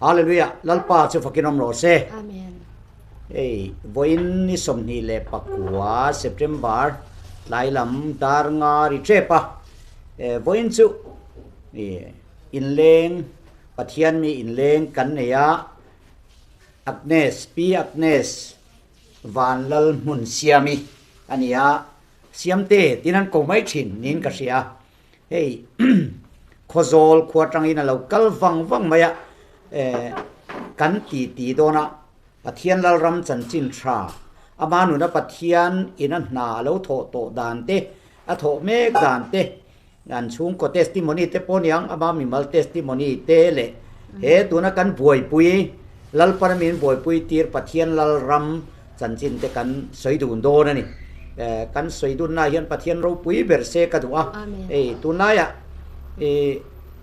Hallelujah Lalpa chu fakin awm rawh se. Amen. Hei vawiin ni 29 September tlai lam dar nga ri tep a. Vawiin chu inleng Pathian mi inleng kan nei a Agnes Pi Agnes Vanlal hmun siami a ni a Siamte tin an ko mai thin niin ka hria. Hei Khawzawl khua tangin a lo kal vang vang mai a, kan ti ti dawn a, Pathian Lalram chanchin tha, ama nuna Pathian in a hna a lo thawh tawh dan te, a thawh mek dan te, an chhungkaw testimony te pawh niang, ama mimal testimony te leh he tuna kan buaipui Lalpana min buaipui tir Pathian Lalram chanchin te kan sawi dun dawn a ni. Kan sawi dunna hian Pathian ropui ber se ka duh a. Hei tunlaiah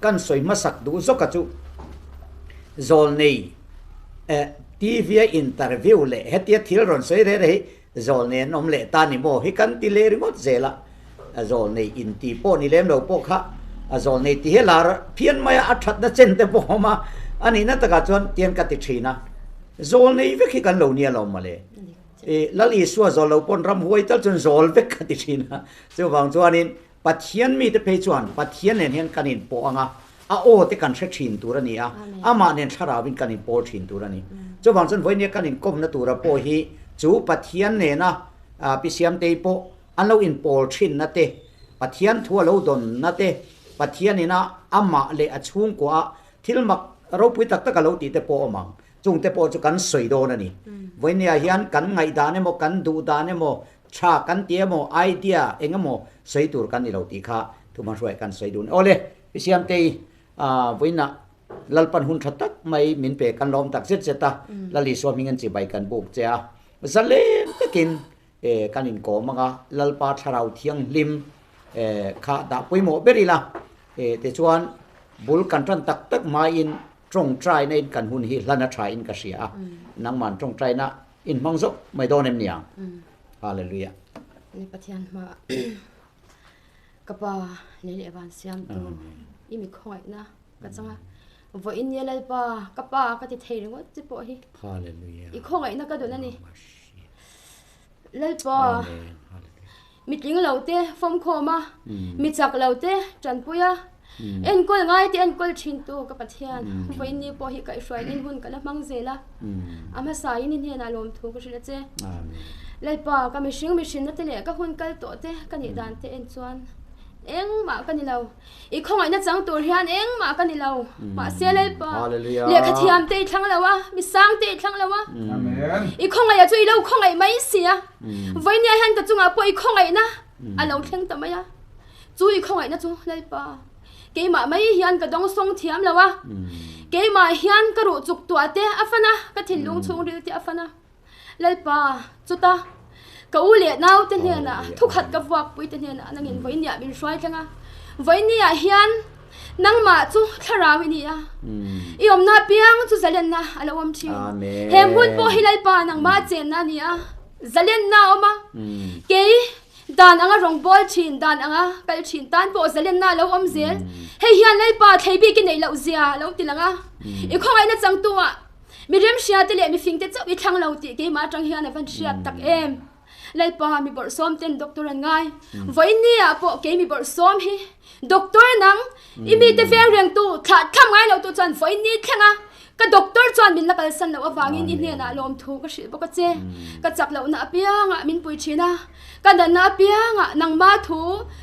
kan sawi hmasak duh zawka chu zawlnei TV a interview leh hetia thil rawn sawi reh reh hi zawlnei an awm leh ta ni maw hi kan ti leh ringawt zel a. Zawlnei inti pawh ni lem lo pawh kha a zawlnei ti hi lar phian mai a, a thatna chen te pawh a awm a, a nihna takah chuan tian ka ti thin a, zawlnei vek hi kan lo nia lo mawle. I Lal Isua zawl lo pawn ramhuai tal chuan zawl vek ka ti thin a, chuvang chuanin Pathian mite phei chuan Pathian nen hian kan inpawh ang a, a aw te kan hre thin tur a ni a, amah nen thlarauin kan inpawl thin tur a ni. Chuvang chuan vawinia kan inkawmna tura pawh hi chu Pathian nena Pi Siamtei pawh An lo inpawl thinna te, Pathian thu a lo dawnna te, Pathian ina amah leh a chhungkua a thil mak ropui tak tak a lo tih te pawh awm ang. Chung te pawh chu kan sawi dawn a ni. Vawinia hian kan ngaihdan emaw, kan duhdan emaw, tha kan ti emaw, idea eng emaw sawi tur kan ni lo tih kha thuhmahruai kan sawi dun. Awle, Pi Siamtei, vawiinah Lalpan hun tha tak mai min pe kan lawm tak zet zet a, Lal Isua hming an chibai kan buk che a, zalen takin E kan inkawm anga Lalpa Thlarau Thianghlim e kha dah pawimawh ber ila e tichuan bul kan tan tak tak hmain tawngtaina in kan hun hi hlan a tha in ka hria a, nangman tawngtaina in hmang zawk mai dawn em niang? Hallelujah. Ni Pathian hma ka pa lei leh van siamtu i mi khawngaihna ka changa vawiin nia Lalpa ka pa ka ti thei ringawt che pawh hi Hallelujah. I khawngaihna ka dawn a ni. Lalpa, mi tling lo te fawmkhawm a, mi chak lo te tanpui a, enkawl ngai te enkawl thin tu ka Pathian, vawiin ni pawh hi kaihhruain hun ka la hmang zel a, a hmasa in i hnenah lawmthu ka hrilh a che. Lalpa, ka mihring mihrinna te leh ka hun kal tawh te ka nih dan te en chuan engmah ka ni lo. I khawngaihna chang tur hian engmah ka ni lo. Mahse Lalpa, lehkha thiam te i thlang lo a, mi sang te i thlang lo a. I khawngaihah chu i lo khawngaih mai si a. Vawinia hian ka chungah pawh i khawngaihna a lo thleng ta mai a. Chu i khawngaihna chu Lalpa, keimah mai hian ka dawngsawng thiam lo a. Keimah hian ka ruh chuk tuah te a fan a, ka thinlung chhungril te a fan a. Lalpa, chuta ka u leh naute hnenah thukhat ka vuakpui te hnenah nangin vawinia min hruai thleng a, vawinia hian nangmah chu thlarau i ni a, i awmna apiang chu zalenna a lo awm thin. He hmun pawh hi Lalpa nangmah chenna a ni a, zalenna a awm a, kei dan anga rawngbâwl thin, dan anga kal thin tan pawh zalenna a lo awm zel. Hei hian Lalpa thlei bik i neih loh zia a lo ti lang a, i khawngaihna changtu-ah Mi remhria te leh mifing te chauh i thlang lo tih keimah atang hian a van hriat tak em? Lalpa mi bawrhsawm ten doctor an ngai. Vawiin ni ah pawh kei mi bawrhsawm hi doctor nang i mite veng reng tu thlah thlam ngai lo tu chuan vawiin ni thleng a ka doctor chuan min la kalsan loh avangin i hnenah lawmthu ka hrilh bawk a che. Ka chak lohna apiangah min pui thin a. Ka danna apiangah nangma thu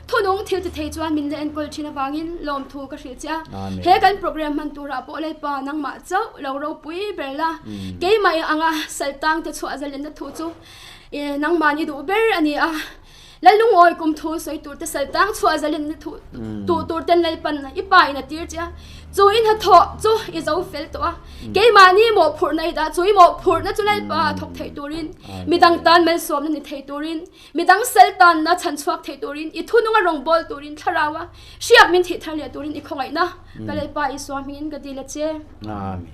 thunung thil ti thei chuan min la enkawl thin avangin lawmthu ka hrilh che a. He kan program hman turah pawh Lalpa nangmah chauh lo ropui ber la, keimah i anga saltang te chhuah zalenna thu chu nangmahni duh ber a ni a. Lalungawi kum thu sawi tur te saltang chhuah zalenna thu tuh tur ten Lalpan i pa in a tir che a. Chu i hnathawh chu i zo fel tawh a, keimahni mawhphurhna i dah chu i mawhphurhna chu Lalpa thawk theih turin, midang tan malsawmna ni thei turin, midang sal tanna chhan chhuak thei turin, i thununga rawngbâwl turin thlarau a hriak min thih thar leh turin i khawngaihna ka Lalpa Isua hmingin ka dil a che. Amen.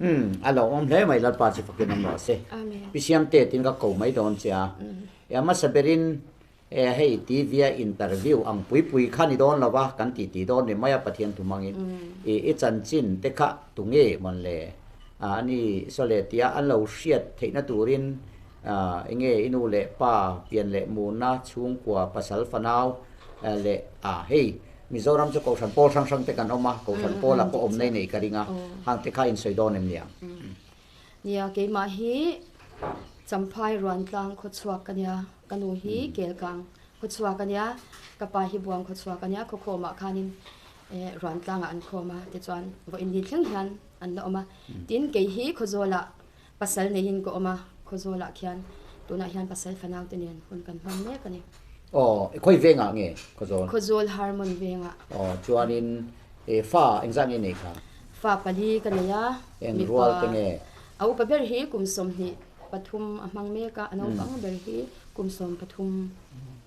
Umm, a lo awm hle mai Lalpa chu fakin awm rawh se. Amen. Pi Siamte tin ka ko mai dawn che a. E a hmasa berin. E hei TV a interview ang pui pui kha ni dawn lo va, kan titi dawn ni mai a Pathian thu hmangin. I i chanchin te kha tunge mawn le? A ni saw le tia an lo hriat theihna turin enge i nu leh pa pian leh murna chhungkua pasal fanau leh a hei Mizoram chu Kohhran pawl hrang hrang te kan awm a, Kohhran pawlah pawh awm nei nei ka ring a, hang te kha insawi dawn em niang? Nia, keimah hi Champhai Ruantlang khawchhuak ka nia, ka nu hi Kelkang khawchhuak a nia, ka pa hi Buang khawchhuak a nia, khawkhawmah khanin Ruantlangah an khawm a, tichuan vawiin ni thleng hian an la awm a. Tin, kei hi Khawzawlah pasal neiin ka awm a, Khawzawlah khian tunah hian pasal fanau te nen hun kan hmang mek a ni. Aw, khawi vengah nge Khawzawl? Khawzawl Harmon vengah. Aw, chuanin fa engzah nge nei kha? Fa pali ka nei a, Eng rual te nge? A upa ber hi kum 23 a hmang mek a, a naupang ber hi kum 13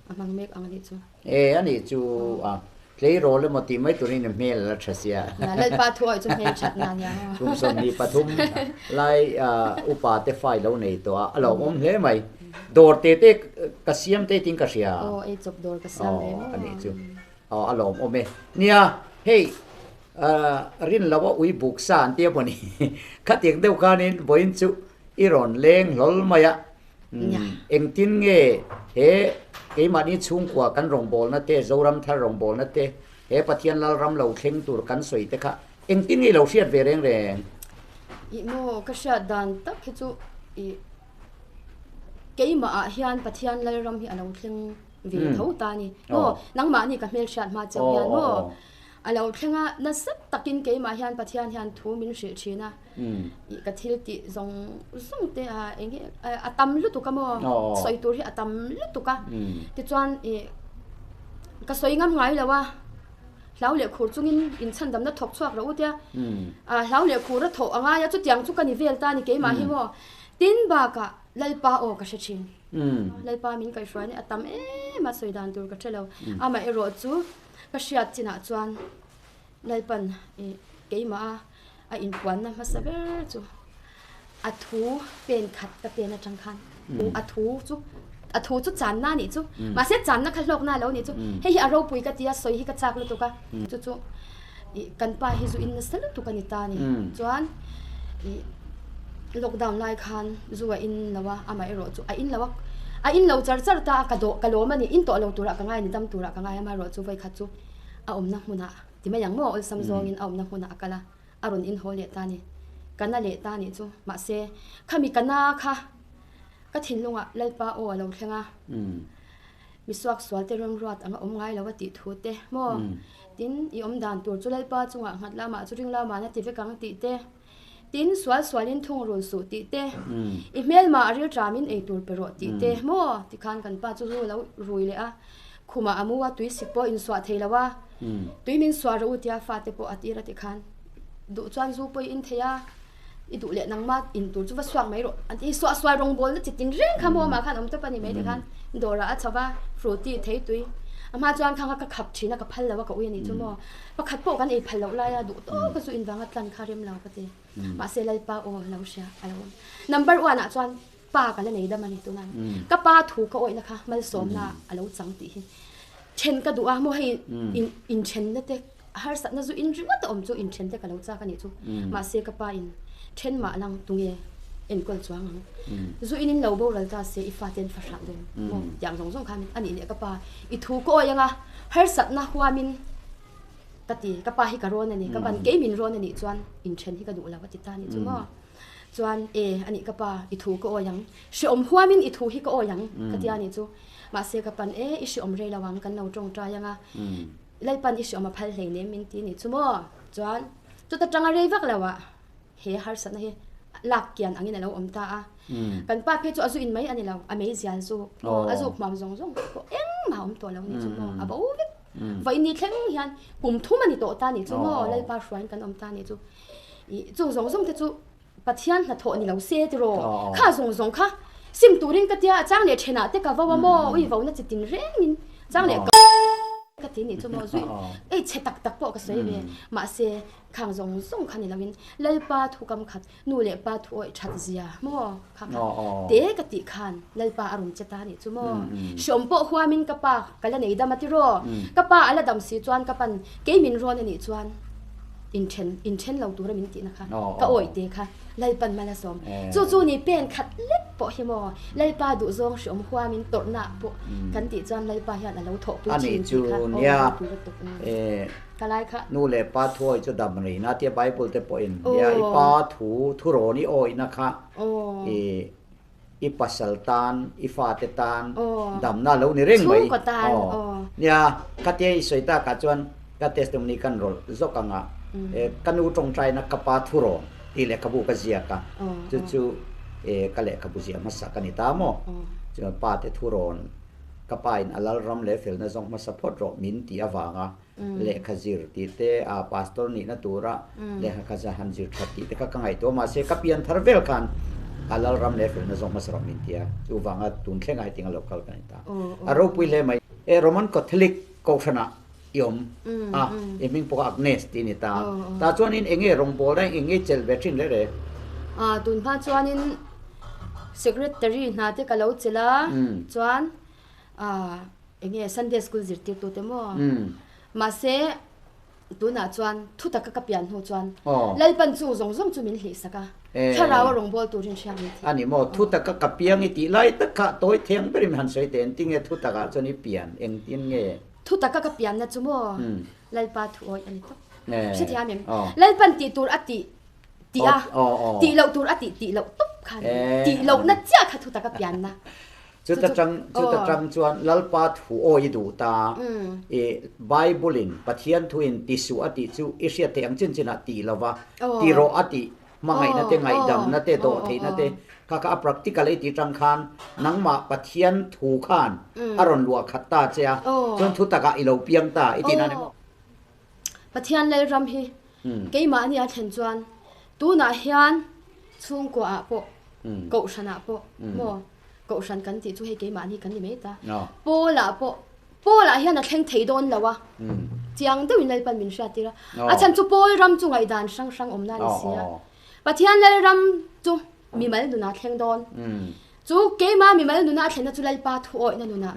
a hmang mek ang a nih chu. E, a nih chu a tleirawl emaw tih mai turin a hmel a la tha sia. Na, Lalpa thu awih chu hmel that na nia maw. Kum 23 lai upa te fa i lo nei tawh a, a lawmawm hle mai. Dawr te te ka siam te tin ka hria. Aw, ei chawp dawr ka siam ve maw. Aw, a nih chu. Aw, a lawmawm e. Nia, hei Rin lo a ui buk sa an tia maw ni? Khatiang deuh khanin vawiin chu i rawn leng hlawl mai a. Engtin nge he keimahni chhungkua kan rawngbawlna te, Zoram thar rawngbawlna te, he Pathian Lalram lo thleng tur kan sawi te kha engtin nge i lo hriat ve reng reng? Ih maw, ka hriat dan tak hi chu ih keimah ah hian Pathian Lalram hi a lo thleng ve tho ta a ni. Maw, nangmahni ka hmelhriat hma chauh hian maw? A lo thleng a, nasa takin keimah hian Pathian hian thu min hrilh thin a, ih ka thil tih zawng zawng te a eng nge a tam lutuk a maw, sawi tur hi a tam lutuk a, tichuan ih ka sawi ngam ngai lo a, hlau leh khur chungin inchhandamna thawk chhuak rawh u tia, a hlau leh khur a thawh a ngai a, chutiang chu ka ni vel ta a ni keimah hi maw, tin bakah Lalpa aw ka hre thin, Lalpa min kaihhruai a ni a tam em a sawi dan tur ka hre lo, amaherawh chu. Ka hriat chinah chuan Lalpan keimah a inpuanna hmasa ber chu a thu pen khat ka pen atang khan a thu chu a thu chu channa a nih chu mahse channa kha hlawkna a lo nih chu hei hi a ropui ka tia sawi hi ka chak lutuk a chu chu ih kan pa hi zu in nasa lutuk a ni ta a ni chuan ih lockdown lai khan zu a in lo a amaherawh chu a in lo a a in lo char char ta a ka dawh ka lawm a ni in tawh lo turah ka ngai a ni dam turah ka ngai a amaherawh chu vawikhat chu a awmna hmunah ti mai ang maw awlsam zawngin a awmna hmunah a kal a a rawn in haw leh ta a ni ka na leh ta a nih chu mahse khami ka na kha ka thinlungah Lalpa aw a lo thleng a. Mi suaksual te remruat anga awm ngai lo a tih thu te maw? Tin, i awm dan tur chu Lalpa chungah nghat lamah chu ring lamah na ti vek ang tih te, tin, sual sualin thung run suh tih te, i hmelmah a rilṭamin ei tur pe rawh tih te maw? Tikhan kan pa chu zu lo rui leh a, khumah a mu a, tui sik pawh insuah thei lo a, tui min suah rawh u tia fate pawh a tir a tikhan duh chuan zu pawh i in thei a. I duh leh nangmah in tur chu va suak mai rawh an ti hi suah sual rawngbawlna chi tin reng kha maw amah khan awm tawp a ni mai tikhan dawrah a chho va fruity thei tui a hma chuan khang kha ka khap thin a ka phal lo a ka ui a nih chu maw pakhat pawh kan ei phal loh lai a duh tawk a chu in vanga tlan kha rem lo ka ti mahse Lalpa aw lo hria a lo awm number one ah chuan pa ka la nei dam a ni tunah ka pa thu ka awihna kha malsawmna a lo chang tih hi then ka duh a maw hei in inthenna te Harsatna zu in ringawt a awm chu inthen te ka lo chak a nih chu. Mahse ka pa in then mah lang tunge enkawl chuang ang. Zu in in lo boral ta se i fate an fahrah dawn maw tiang zawng zawng khan a nih leh ka pa i thu ka awi anga harsatna huamin ka ti ka pa hi ka rawn a ni ka ban kei min rawn a nih chuan inthen hi ka duh lo a ti ta a nih chu maw. Chuan e a nih ka pa i thu ka awi ang hreawm huamin i thu hi ka awi ang ka ti a nih chu. Mahse ka pan e i hreawm rei lo ang kan lo tawngtai anga. Lalpan i hriawm a phal hlei nem min ti ni chu maw? Chuan chuta tanga rei vak lo ah he harsatna hi lak kian angin a lo awm ta a. Kan pa phei chu a zu in mai a ni lo, a mei zial zu maw, a zuk hmuam zawng zawng pawh engmah a awm tawh lo ni chu maw, a bo vek. Vawiin ni thleng hian kum thum a ni tawh ta ni chu maw, Lalpa hruaiin kan awm ta ni chu. Ih chung zawng zawng te chu Pathian hnathawh ni lo se tiraw? Kha zawng zawng kha sim turin ka tia a chang leh thenah te ka vo a maw? Ui vo na chi tin rengin chang leh ka. ti nih chu maw zui ei chhe tak tak pawh ka sawi ve mahse khang zawng zawng kha ni loin Lalpa thu kam khat nu leh pa thu awih that zia maw kha kha te ka tih khan Lalpa a rawn che ta nih chu maw hreawm pawh huamin ka pa ka la nei dam a tiraw ka pa a la dam si chuan ka pan kei min rawn a nih chuan inthen inthen lo tura min tihna kha ka awih te kha Lalpan mal a sawm. Chu chu ni pen khat lek pawh hi maw Lalpa duhzawng hreawm huamin tawrhna pawh kan tih chuan Lalpa hian a lo thawhpui thin tih kha aw ropui lutuk ka lai kha. Nu leh pa thuawi chu dam rihna tia Bible te pawhin nia i pa thu thurawn i awihna kha i i pasal tan i fate tan damna lo ni reng mai nia khatia i sawi takah chuan ka testimony kan rawlh zawk ang a ka nu tawngtaina ka pa thurawn tih lehkhabu ka ziak a chu chu ka lehkhabu ziah hmasa ka ni ta maw chuan pa te thurawn ka pa in a lalram leh felna zawng hmasa phawt rawh min tih avanga lehkha zir tih te a pastor nihna tura lehkha kha za han zir that tih te kha ka ngaihtuah mahse ka pian thar vel khan a lalram leh felna zawng hmasa rawh min ti a chuvanga tun thlengah hetiang a lo kal ka ni ta a ropui hle mai e Roman Catholic kohhranah i awm a i hming pawh Agnes tih a ni ta tah chuanin eng nge rawngbawl a eng nge chelh ve thin reng reng a tun hma chuanin secretary hna te ka lo chelh a chuan a Eng nge Sunday school zirtirtu te maw? Mahse, tunah chuan thu taka ka pian hnu chuan Lalpan chung zawng zawng chu min hlihsak a, thlarau a rawngbâwl turin hriak min thi. A ni maw? Thu taka ka piang i tih lai tak kha tawi thiang berin han sawi teh, engtin nge thu takah chuan i pian, engtin nge? Thu taka ka pianna chu maw Lalpa thu awih a ni tawp. Hrethiam em? Lalpan tih tur a tih tih a, tih loh tur a tih tih loh tawp kha a ni. Tih lohna chiah kha thu taka pianna. Chuta tang chuta tang chuan Lalpa thu awi i duh ta, i Bible in Pathian thu in ti suh a tih chu i hriat theih ang chin chinah tih lova ti rawh a tih hmangaihna te ngaihdamna te dawhtheihna te kha kha a practical i tih tang khan nangmah Pathian thu khan a rawn luah khat ta che a, chuan thu takah i lo piang ta i tihna ni maw? Pathian Lalram hi keimahni a thlen chuan tunah hian chhungkuaah pawh kohhranah pawh maw Kohhran kan tih chu hei keimahni kan ni mai ta. Paul-ah pawh, Paul-ah hian a thleng thei dawn lo a, chiang deuhin Lalpan min hriattir a. A chhan chu Paul ram chu ngaihdan hrang hrang awmna a ni si a. Pathian Lal ram chu mimal nunah a thleng dawn. Chu keimah mimal nuna a thlenna chu Lalpa thu awihna nunah,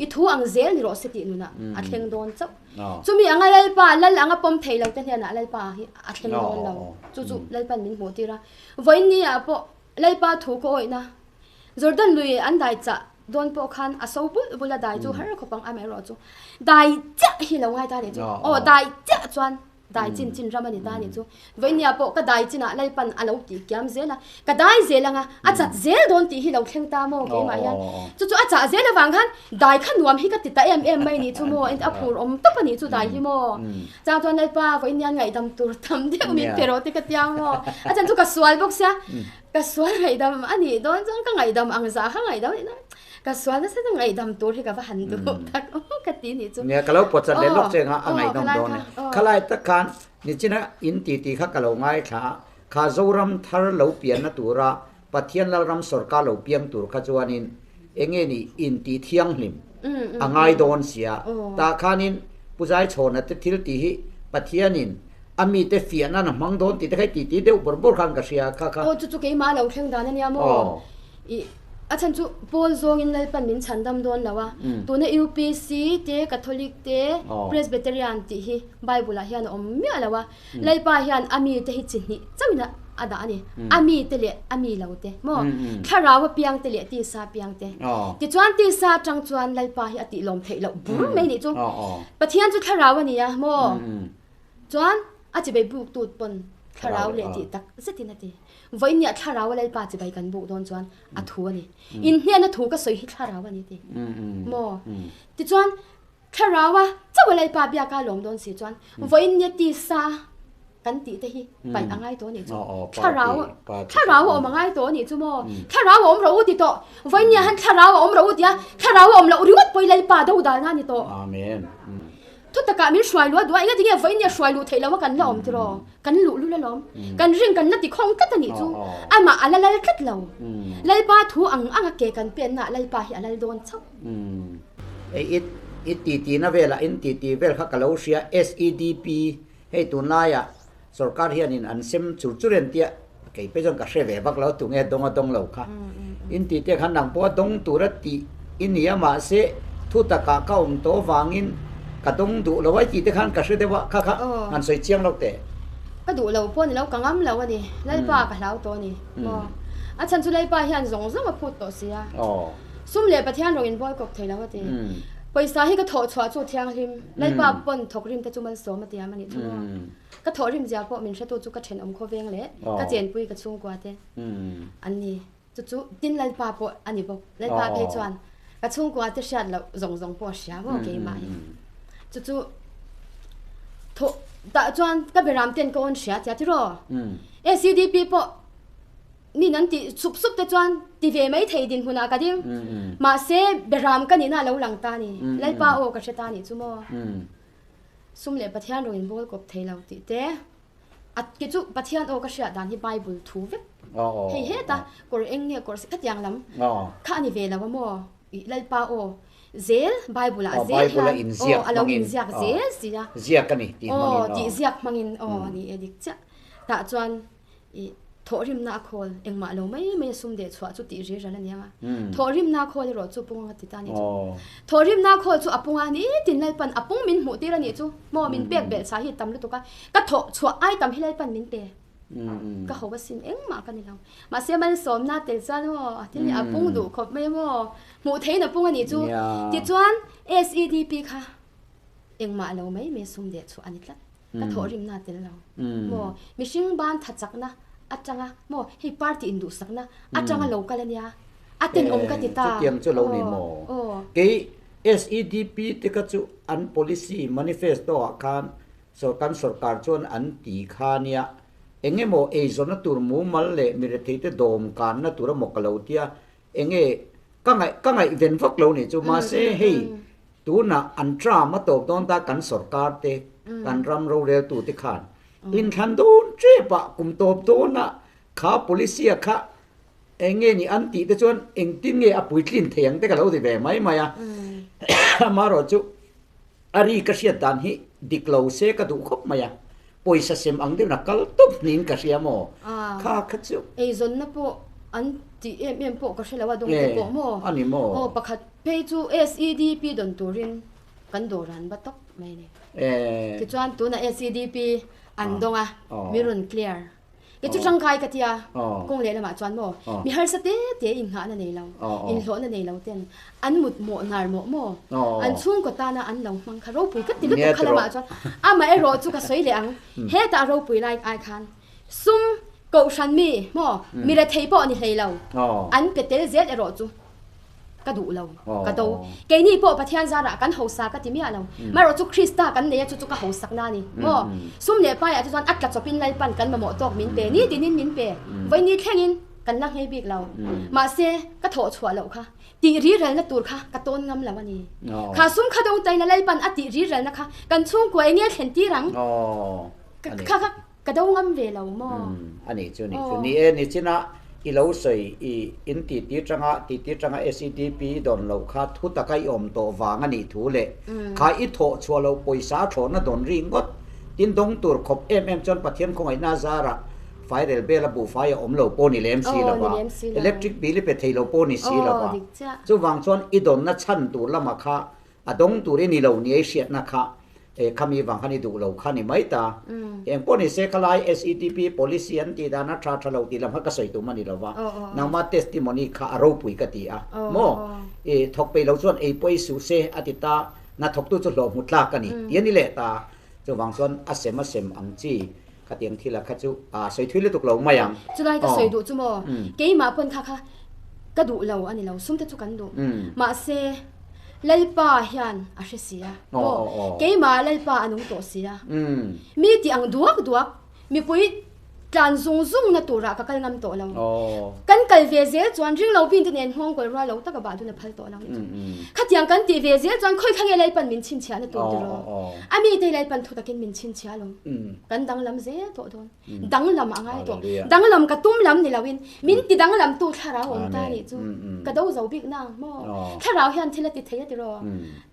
i thu ang zel ni rawh se tih nunah a thleng dawn chauh. Chumi anga Lalpa, Lal anga pawm thei lo te hnenah Lalpa hi a thleng dawn lo. Chu chu Lalpan min hmuhtir a. Vawiin ni-ah pawh Lalpa thu ka awihna Jordan lui an dai chah dawn pawh khan a so bul bul a dai chu har khawp ang amaherawh chu dai chiah hi lo ngai ta nih chu aw dai chiah chuan dai chin chin ram a ni ta nih chu vawinia pawh ka dai chinah Lalpan a lo tih kiam zel a ka dai zel anga a chat zel dawn tih hi lo thleng ta maw keimah hian chu chu a chah zel avang khan dai kha nuam hi ka ti ta em em mai nih chu maw a phur awm tawp a nih chu dai hi maw Chang chuan Lalpa vawiin hian ngaihdam tur tam deuh min pe rawh te ka tia maw? A chan chu ka sual bawk sia, ka sual ngaihdam a nih dawn chuan ka ngaihdam ang zah kha ngaihdam a nih dawn ka sual nasa chu ngaihdam tur hi ka va han duh tak aw ka ti nih chu. Nia ka lo pawchat leh lawk che anga a ngaihdam dawn e. Khalai tak khan nichina in titi kha ka lo ngaithla a, kha Zoram thar lo pianna tura Pathian Lalram sawrkar lo piang tur kha chuanin enge ni intih thianghlim a ngai dawn sia. Tah khanin Pu Zaichhawna te thil tih hi Pathianin a mite fiahna na hmang dawn tih te kha i titi deuh bawrh bawrh khan ka hria kha kha. Aw chu chu keimah lo thleng dan a nia maw? Ih a chhan chu Paul zawngin Lalpan min chhan dam dawn lo a, tuna UPC te Catholic te Presbyterian tih hi Bible ah hian a awm miah lo a, Lalpa hian a mite hi chi hnih chauhin a dah a ni, a mite leh a mi lo te maw? Thlarau a piang te leh tisa a piang te. Tichuan tisa atang chuan Lalpa hi a tih lawm theih loh bur mai nih chu. Pathian chu thlarau a ni a maw? Chuan a chibei buk tut pawn thlarau leh tih tak zetin a ti. Vawiin nia thlarau a Lalpa chibei kan buk dawn chuan a thu a ni. Inhnehna thu ka sawi hi thlarau a ni ti maw? Tichuan Thlarau a chauh a Lalpa biaka lawm dawn si chuan vawiin nia tisa kan tih te hi paih a ngai tawh a nih chu. Thlarau thlarau a awm a ngai tawh a nih chu maw? Thlarau a awm rawh u ti tawh. Vawiin nia han thlarau a awm rawh u tia thlarau a awm loh ringawt pawh i Lalpa do dalna a ni tawh. Amen. Thutakah min hruai luh a duh a, engati nge vawiin nia hruai luh theih loh a kan la awm tiraw? Kan luh lul alawm. Kan ring kan la ti khawng tlat a nih chu. Amah a la lal tlat lo. Lalpa thu ang anga ke kan pennaah Lalpa hi a lal dawn chauh. Ei it. I titi na velah in titi vel kha ka lo hria SEDP hei tunlaiah sorkar hianin an sem chur chur en tia kei pawh chuan ka hre ve vak lo tunge dawng a dawng lo kha in titi khan nang pawh a dawng tura tih i ni a mahse thu takah ka awm tawh vangin ka dawng duh lo a i tih te khan ka hre deuh a kha kha han sawi chiang lo teh. Ka duh lo pawh ni lo ka ngam lo a ni Lalpa ka hlau tawh a ni maw a chhan chu Lalpa hian zawng zawng a phut tawh si a. Sum leh Pathian rawng in bawl kawp thei lo a ti. Pawisa hi ka thawh chhuah chu thianghlim, Lalpa pawn thawk rim te chu malsawm a tiam a nih chu maw. Ka thawh rim zia pawh min hretu chu ka thenawm khawveng leh ka chenpui ka chhungkua te an ni. Chu chu tin Lalpa pawh a ni bawk. Lalpa phei chuan ka chhungkua te hriat loh zawng zawng pawh a hria maw keimah hi. Chu chu thawh tah chuan ka beram ten ka awn hria tia tiraw. ACDP pawh Min an tih sup sup te chuan ti ve mai thei dinhmunah ka ding. Mahse, Beram ka nihna a lo lang ta a ni. Lalpa aw ka hre ta a nih chu maw? Sum leh Pathian rawng in bawl kawp thei lo tih te. A ke chu Pathian aw ka hriat dan hi Bible thu vek. Hei heta kawr eng nge kawr khatiang lam kha a ni ve lo a maw? Ih Lalpa aw zel Bible ah zel hian aw a lo inziak zel si a. Ziak a ni tih hmangin aw. Tih ziak hmangin aw a ni e dik chiah. Tah chuan I thawhrimna a khawl engmah lo mai mai a sum deh chhuah chu tih ri ral a nia. Thawhrimna a khawl erawh chu pung a ti ta a nih chu. Thawhrimna a khawl chu a pung a ni tin Lalpan a pung min hmuh tir a nih chu. Maw min pek belh chah hi tam lutuk a, ka thawh chhuah ai tam hi Lalpan min pe. Ka ho a sin engmah ka ni lo. Mahse malsawmna tel chuan maw a thil hi a pung duh khawp mai maw hmuh theihin a pung a nih chu. Tichuan SEDP kha engmah lo mai mai a sum deh chhuah a ni tlat. Ka thawhrimna a tel lo maw? Mihring ban tha chakna atanga maw hei party induhsakna atanga lo kal a nia, a tenawm ka ti ta. Chutiang chu lo ni maw? Kei SEDP te kha chu an policy manifesto ah khan kan sorkar chuan an ti kha nia, eng emaw eizawnna tur mumal leh mi retheite dawm kanna tur emaw ka lo tia, Enge ka ngaih ka ngaihven vak lo nih chu mahse hei tunah an term a tawp dawn ta kan sorkar te kan ram roreltu te khan inthlan dawn tep ah kum tawp dawn ah kha policy a kha enge ni an tih te chuan engtin nge a puitlin thei ang te ka lo ti ve mai mai a amaherawh chu a ri ka hriat dan hi dik lo se ka duh khawp mai a pawisa sem ang deuhin a kal tawp niin ka hria maw kha kha chu. Eizawnna pawh an tih em em pawh ka hre lo a dawng te pawh maw? A ni maw? Aw pakhat phei chu SEDP dawn turin kan dawr an va tawp mai a ni. Tichuan tunah SEDP an dawng a, mi rawn clear. Kei chu tangkai ka tia, kawng lehlamah chuan maw mi harsa te te inngahna nei lo, inhlawhna nei lo ten an mut mawh hnar mawh maw, an chhungkaw tana an lo hmang kha ropui ka ti lutuk kha lamah chuan amaherawh chu ka sawi leh ang, hetah ropui lai ai khan sum kohhran mi maw mi rethei pawh ni hlei lo an pe tel zel erawh chu. Ka duh lo, ka do. Keini pawh Pathian zarah kan hausa ka ti miah lo. Marawh chu Krista kan nei a, chu chu ka hausakna a ni. Maw? Sum leh paiah chu chuan a tla chawpin Lalpan kan mamawh tawk min pe, nitinin min pe. Vawiin thlengin kan la nghei bik lo. Mahse, ka thawh chhuah loh kha, tih riralna tur kha ka tawn ngam lo a ni. Kha sum kha dawng taina Lalpan a tih riralna kha kan chhungkua eng nge thlen tir ang? Kha kha. Ka do ngam ve lo maw? A nih chu nih chu. Ni e, nichinah i lo sawi i in titi tanga titi tanga SEDP i dawn loh kha thu taka i awm tawh vang a nih thu leh kha i thawh chhuah loh pawisa thlawhna dawn ri ngawt tin dawng tur khawp em em chuan Pathian khawngaihna zarah fairel bela buhfai a awm lo pawh ni lem si lova, electric bill i pe thei lo pawh ni si lova, chuvang chuan i dawnna chhan tur lamah kha A dawng tur i ni lo ni ei hriatna kha e khami vang khan i duh lo kha ni mai ta. Eng pawh ni se khalai SEDP policy an tih dan a tha tha lo tih lam kha ka sawi tum a ni lo va. Nangma testimony kha a ropui ka ti a. Maw? I thawk peih lo chuan ei pawh i suh se a ti ta. Na thawktu chu hlawh hmu tlak a ni ti a ni leh ta. Chuvang chuan a sem a sem ang chi khatiang thil a kha chu a sawi thui lutuk lo mai ang. Chulai ka sawi duh chu maw? Keimah pawn kha kha ka duh lo a ni lo. Sum te chu kan duh. Mahse. Lalpa hian a hre si a, maw? Keimah Lalpa a nung tawh si a. Mi tih ang duak duak, mipui Tlan zung zung na turah ka kal ngam tawh lo. Kan kal ve zel chuan ring lo pin te nen nghawng kawl rual lo taka bah dun a phal tawh lo ni chu. Khatiang kan tih ve zel chuan khawi kha nge Lalpan min chhinchhiah na tur tiraw? A mi te Lalpan thu takin min chhinchhiah lo. Kan danglam zel tawh dawn. Danglam a ngai tawh. Danglam ka tum lam ni loin min ti danglam tu thlarau awm ta nih chu ka do zo bik nang maw? Thlarau hian thil a ti thei a tiraw?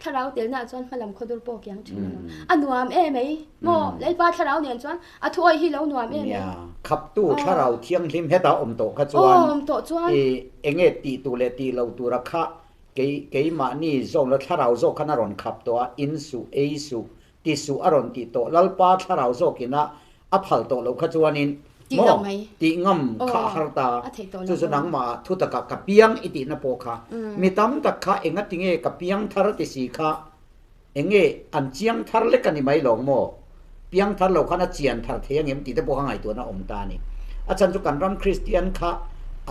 Thlarau telna chuan hmalam khawdur pawh kiang thin a lo. A nuam em ei maw? Lalpa thlarau nen chuan A thuawi hi lo nuam em em. Nia, khaptu thlarau thianghlim heta awm tawh kha chuan i enge tih tur leh tih lo tura kha kei keimahni zawk la thlarau zawk khan a rawn khap tawh a, in suh, ei suh, ti suh a rawn tih tawh, Lalpa thlarau zawkina a phal tawh loh kha chuanin maw tih ngam kha a har ta, chu chu nangmah thu takah ka piang i tihna pawh kha mi tam tak kha enga tinge ka piang thar ti si kha Enge an chiang thar lek a ni mai lawng maw? Piang thar lo khan a chian thar thei angem tih te pawh kha ngaihtuahna a awm ta a ni. A chhan chu kan ram Kristian kha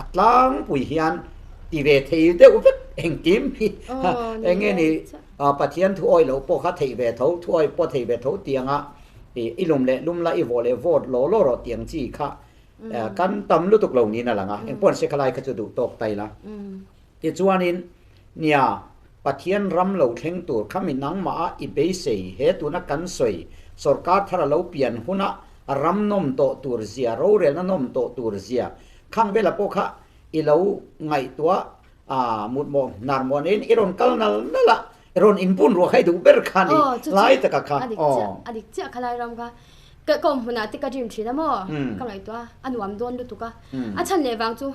a tlangpui hian ti ve thei deuh vek engkim hi enge ni Pathian thu awih loh pawh kha theih ve tho, thu awih pawh thei ve tho tianga i lum leh lum la i vawh leh vawt law law rawh tiang chi kha kan tam lutuk lo niin a lang a, engpawh se khalai kha chu duh tawk ta ila. Tichuanin, nia, Pathian ram lo thleng tur kha mi nangmah a i beisei he tuna kan sawi sorkar thar a lo pian huna ram nawm tawh tur zia, rorelna nawm tawh tur zia khang vela pawh kha i lo ngaihtuah a mutmawh hnar muah neiin i rawn kal nal nal a, i rawn inbun ruah kha i duh ber kha a ni lai taka kha. Aw, a dik chiah kha lai ram kha ka awm hmunah te ka dream thin a maw ka ngaihtuah a nuam dawn lutuk a, a chhan leh vang chu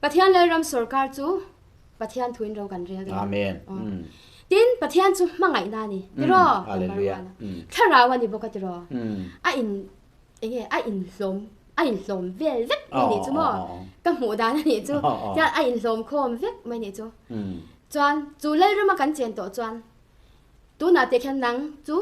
Pathian Lalram sorkar chu Pathian thuin ro kan rel dawn. Amen. Tin, Pathian chu hmangaihna a ni, tiraw? Hallelujah. Thlarau a ni bawk a tiraw? A in enge a inhlawm a inhlawm vel vek mai nih chu maw? Ka hmuh dan a nih chu. Chuan a inhlawm khawm vek mai nih chu. Chuan chu Lalrama kan chen tawh chuan tunah te khian nang chu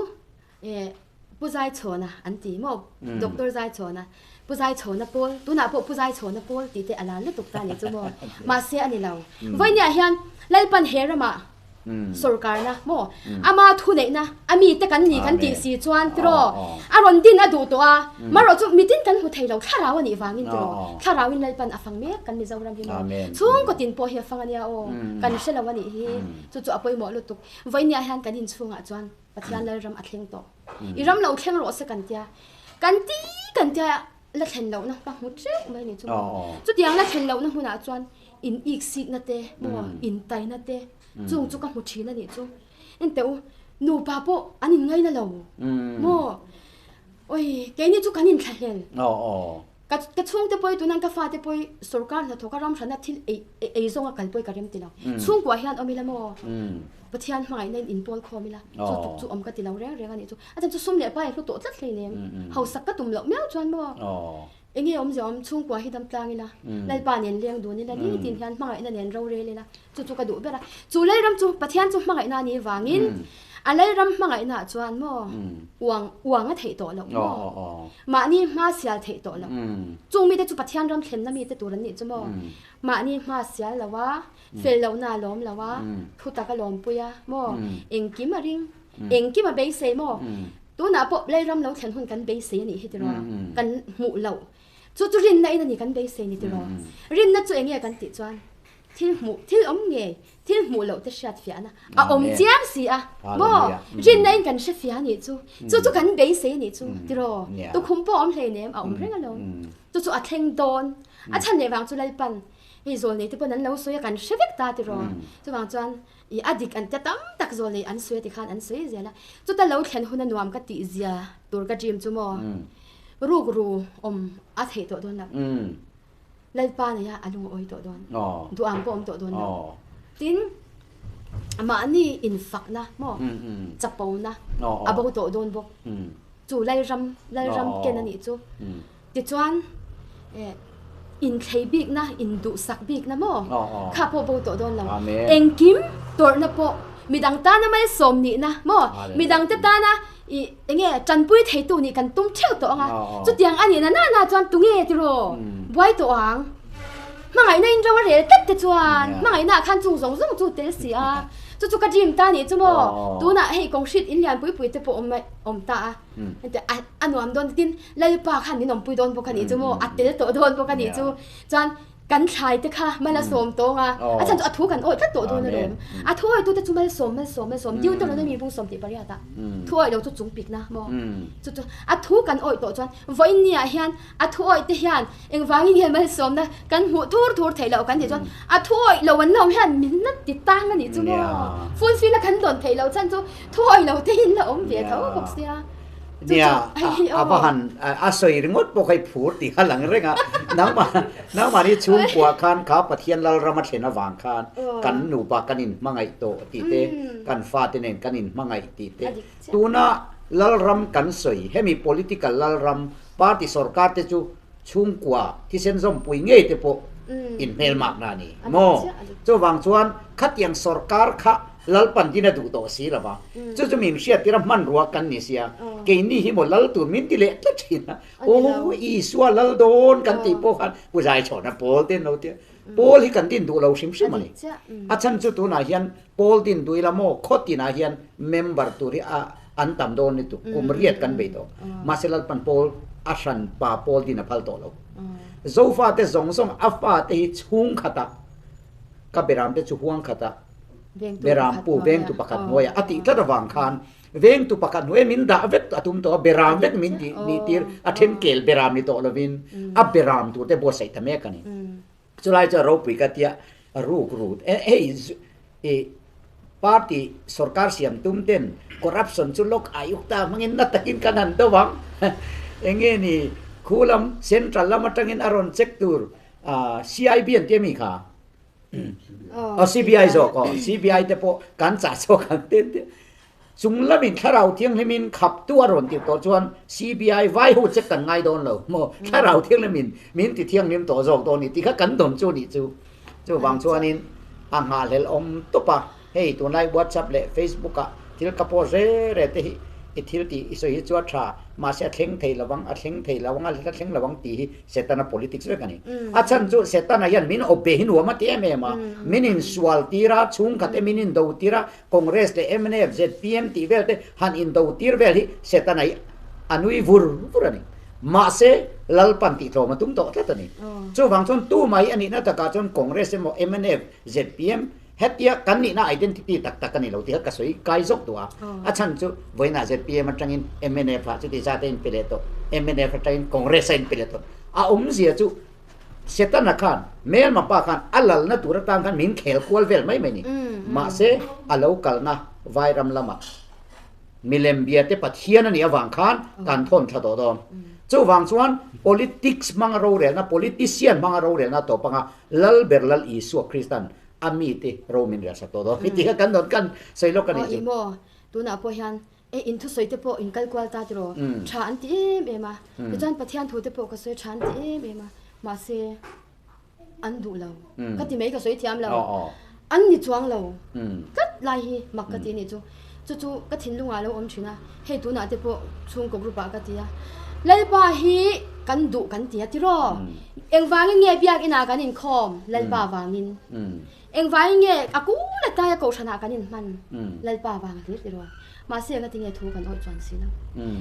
Pu Zaichhawna an ti maw? Doctor Zaichhawna, Pu Zaichhawna pawl, tunah pawh Pu Zaichhawna pawl tih te a lar lutuk ta ni chu maw? Mahse a ni lo. Vawinia hian Lalpan he ramah sawrkarna maw ama thuneihna a mite kan ni kan tih si chuan tiraw a rawn din a duh tawh a, marawh chu mitin kan hmu thei lo thlarau a nih vangin tiraw thlarauin Lalpan a fang mek kan Mizoram hi maw chhungkaw tin pawh hi a fang a nia aw kan hre lo a nih hi chu chu a pawimawh lutuk. Vawinia hian kan inchhungah chuan Pathian Lalram a thleng tawh. I ram lo thleng rawh se kan tia. Kan ti kan tia la thlen lohna ka hmu teuh mai ni chu. Chutiang la thlen lohna hmunah chuan in ik sitna te maw in taina te chung chu ka hmu thin a nih chu. Enteh u, nupa pawh an inngaina lo maw? Oi, keini chu kan inthlahlel. Ka ka chhungte pawh hi tunan ka fate pawh hi sorkar hnathawka ram hrana thil ei ei zawnga kal pawh hi ka rem ti lo. Chhungkuah hian awm ila maw? Pathian hmangaihna in inpawl khawm ila chu tuk chu awm ka ti lo reng reng a nih chu. A chhan chu sum leh pai a hlu tawh tlat hleinem. Hausak ka tum loh miau chuan maw? Enge awmzia awm chhungkua hi dam tlang ila, Lalpa nen leng dun ila nitin hian hmangaihna nen rorel ila chu chu ka duh ber a. Chu Lalram chu Pathian chu hmangaihna a nih vangin a Lalram hmangaihnaah chuan maw uang uang a theih tawh loh maw? Mahni hma sial theih tawh loh. Chung mite chu Pathian ram thlenna mite tur an nih chu maw? Mahni hma sial lo a, fel lohna a lawm lo a, thu tak a lawmpui a maw? Engkim a ring, engkim a beisei maw? Tunah pawh Lalram lo thlen hun kan beisei a nih hi tiraw? Kan hmuh loh. Chu chu rinna in a ni kan beisei ni tiraw? Rinna chu enge kan tih chuan thil hmuh, thil awm ngei, thil hmuh loh te hriat fiahna a awm chiang si a maw? Rinna in kan hre fia a nih chu. Chu chu kan beisei a nih chu tiraw? Tukhum pawh a awm hleinem, a awm reng alawm. Chu chu a thleng dawn. A chhan leh vang chu Lalpan hei zawl nei te pawn an lo sawi a kan hre vek ta tiraw? Chuvang chuan I a dik an tia tam tak zawl nei an sawi a tikhan an sawi zel a, chuta lo thlen hun a nuam ka tih zia tur ka dream chu maw ruk ru awm a theih tawh dawn lo, Lalpa nei a a lung a awi tawh dawn, duham pawh awm tawh dawn lo, tin mahni infakna maw chapona a bo tawh dawn bawk, chu Lalram Lalram ken a nih chu. Tichuan, inthlei bikna, induhsak bikna maw? Kha pawh bo tawh dawn lo. Engkim tawrhna pawh midang tana malsawm nihna maw? Midangte tana i enge tanpui theitu nih kan tum theuh tawh ang a. Chutiang a nihna nana chuan tunge tiraw buai tawh ang? Hmangaihna in ro a rel tlat te chuan hmangaihnaah khan chung zawng zawng chu tel si a. Chu chu ka dream ta nih chu maw. Tunah hei kawng hrit in lian pui pui te pawh awm awm ta a. A a nuam dawn tin Lalpa khan min awmpui dawn bawk a nih chu maw. A tel tawh dawn bawk a nih chu. Chuan kan thlai te kha mal a sawm tawng a, a chhan chu a thu kan awih tlat tawh dawn alawm. A thu awih tute chu malsawm malsawm malsawm Deuteronomy bung 18 ah thu awih lo chu chung pikna maw chu chu a thu kan awih tawh chuan vawiin ni ah hian a thu awih te hian engvangin hian malsawmna kan hmuh thur thur theih loh kan tih chuan a thu awih lo an lo hian min la ti tang a nih chu maw fulfill a kan dawn theih loh chhan chu thu awih lo te in la awm ve tho bawk sia. Nia, a va han a sawi ringawt pawh kha i phur tih a lang reng a. Nangmah nangmahni chhungkua khan kha Pathian Lalram a thlen avang khan kan nupa kan inhmangaih tawh tih te, kan fate nen kan inhmangaih tih te. Tuna Lalram kan sawi, hemi political Lalram, party sorkar te chu chhungkua thisen zawmpui ngei te pawh inhmelmakna a ni maw? Chuvang chuan khatiang sorkar kha Lalpan din a duh tawh si lo va, chu chu min hriattir a hmanrua kan ni sia, keini hi maw lal tur min ti leh tlat thin a, aw Isua lal dawn kan tih pawh khan Pu Zaichhawna pawl te an lo ti a, pawl hi kan din duh lo hrim hrim a ni. A chhan chu tunah hian pawl din duh ila maw khaw tinah hian member tur hi a an tam dawn lutuk, kum riat kan bei tawh, mahse Lalpan pawl a hran pa pawl din a phal tawh lo. Zofate zawng zawng a fate hi chhungkhatah ka beramte chu huang khatah Beram pu vengtu pakhat hnuaiah a tih tlat avang khan vengtu pakhat hnuaia min dah vek a tum tawh a, beram vek min tih nih tir a then kel beram ni tawh lovin a beram tur te buatsaih ta mek a ni. Chulai chuan ropui ka tia ruk rut hei i party sorkar siam tum ten corruption chu lok ayukta hmangin na takin kan han do ang enge ni khu lam central lam atangin a rawn check tur CIB an tia mi kha. Aw CBI zawk aw CBI te pawh kan chah chhuak ang te te chung lamin thlarau thianghlimin khap tu a rawn tirh tawh chuan CBI vai ho check kan ngai dawn lo maw thlarau thianghlimin min ti thianghlim tawh zawk dawn ni tih kha kan dawn chu nih chu chuvang chuanin a nghahhlelh awm tawp a. Hei tunlai WhatsApp leh Facebook ah thil ka post re re te hi i thil tih i sawi hi chu a tha, mahse a thleng thei lo ang, a thleng thei lo ang, a thleng lo ang tih hi Setana politics vek a ni. A chhan chu Setana hian min awp ve hi nuam a ti em em a, min insual tir a, chhungkhat te min indo tir a, Congress leh mnf, zpm tih vel te han indo tir vel hi Setana hi a nui vur vur a ni. Mahse Lalpan tih tlawm a tum tawh tlat a ni. Chuvang chuan tumah hi a nihna takah chuan Congress emaw mnf, zpm, Hetia kan nihna identity tak tak a ni lo tih kha ka sawi kai zawk duh a. A chhan chu vawiinah zpm atangin mnf ah chuti zat a inpe leh tawh, mnf atangin Congress a inpe leh tawh. A awmzia chu Setana khan, hmelma pa khan a lalna tur atan khan min khel kual vel mai mai a ni. Mahse a lo kalna Vairam lamah milem bia te Pathian a nih avang khan kan thawn thla tawh dawn. Chuvang chuan politics hmanga rorelna, politician hmanga rorelna tawp anga Lal ber Lal Isua Kristan a mite ro min riahsak tawh dawn tih kha kan dawn kan sawi lawk a nih chu. Aw maw, tunah pawh hian e in thusawi te pawh in kal kual ta tiraw, tha an ti em em a, tichuan Pathian thu te pawh ka sawi tha an ti em em a, mahse an duh lo ka ti mai ka sawi thiam lo, an ni chuang lo tlat lai hi mak ka ti a nih chu. Chu chu ka thinlungah a lo awm thin a, hei tunah te pawh chhungkaw group ah ka ti a, Lalpa hi kan duh kan ti a tiraw? Engvangin nge biakinah kan inkhawm? Lalpa vangin. Engvangin nge a kul ataia kohhranah kan inhman? Lalpa vang hlir tiraw? Mahse engati nge thu kan awih chuan si lo?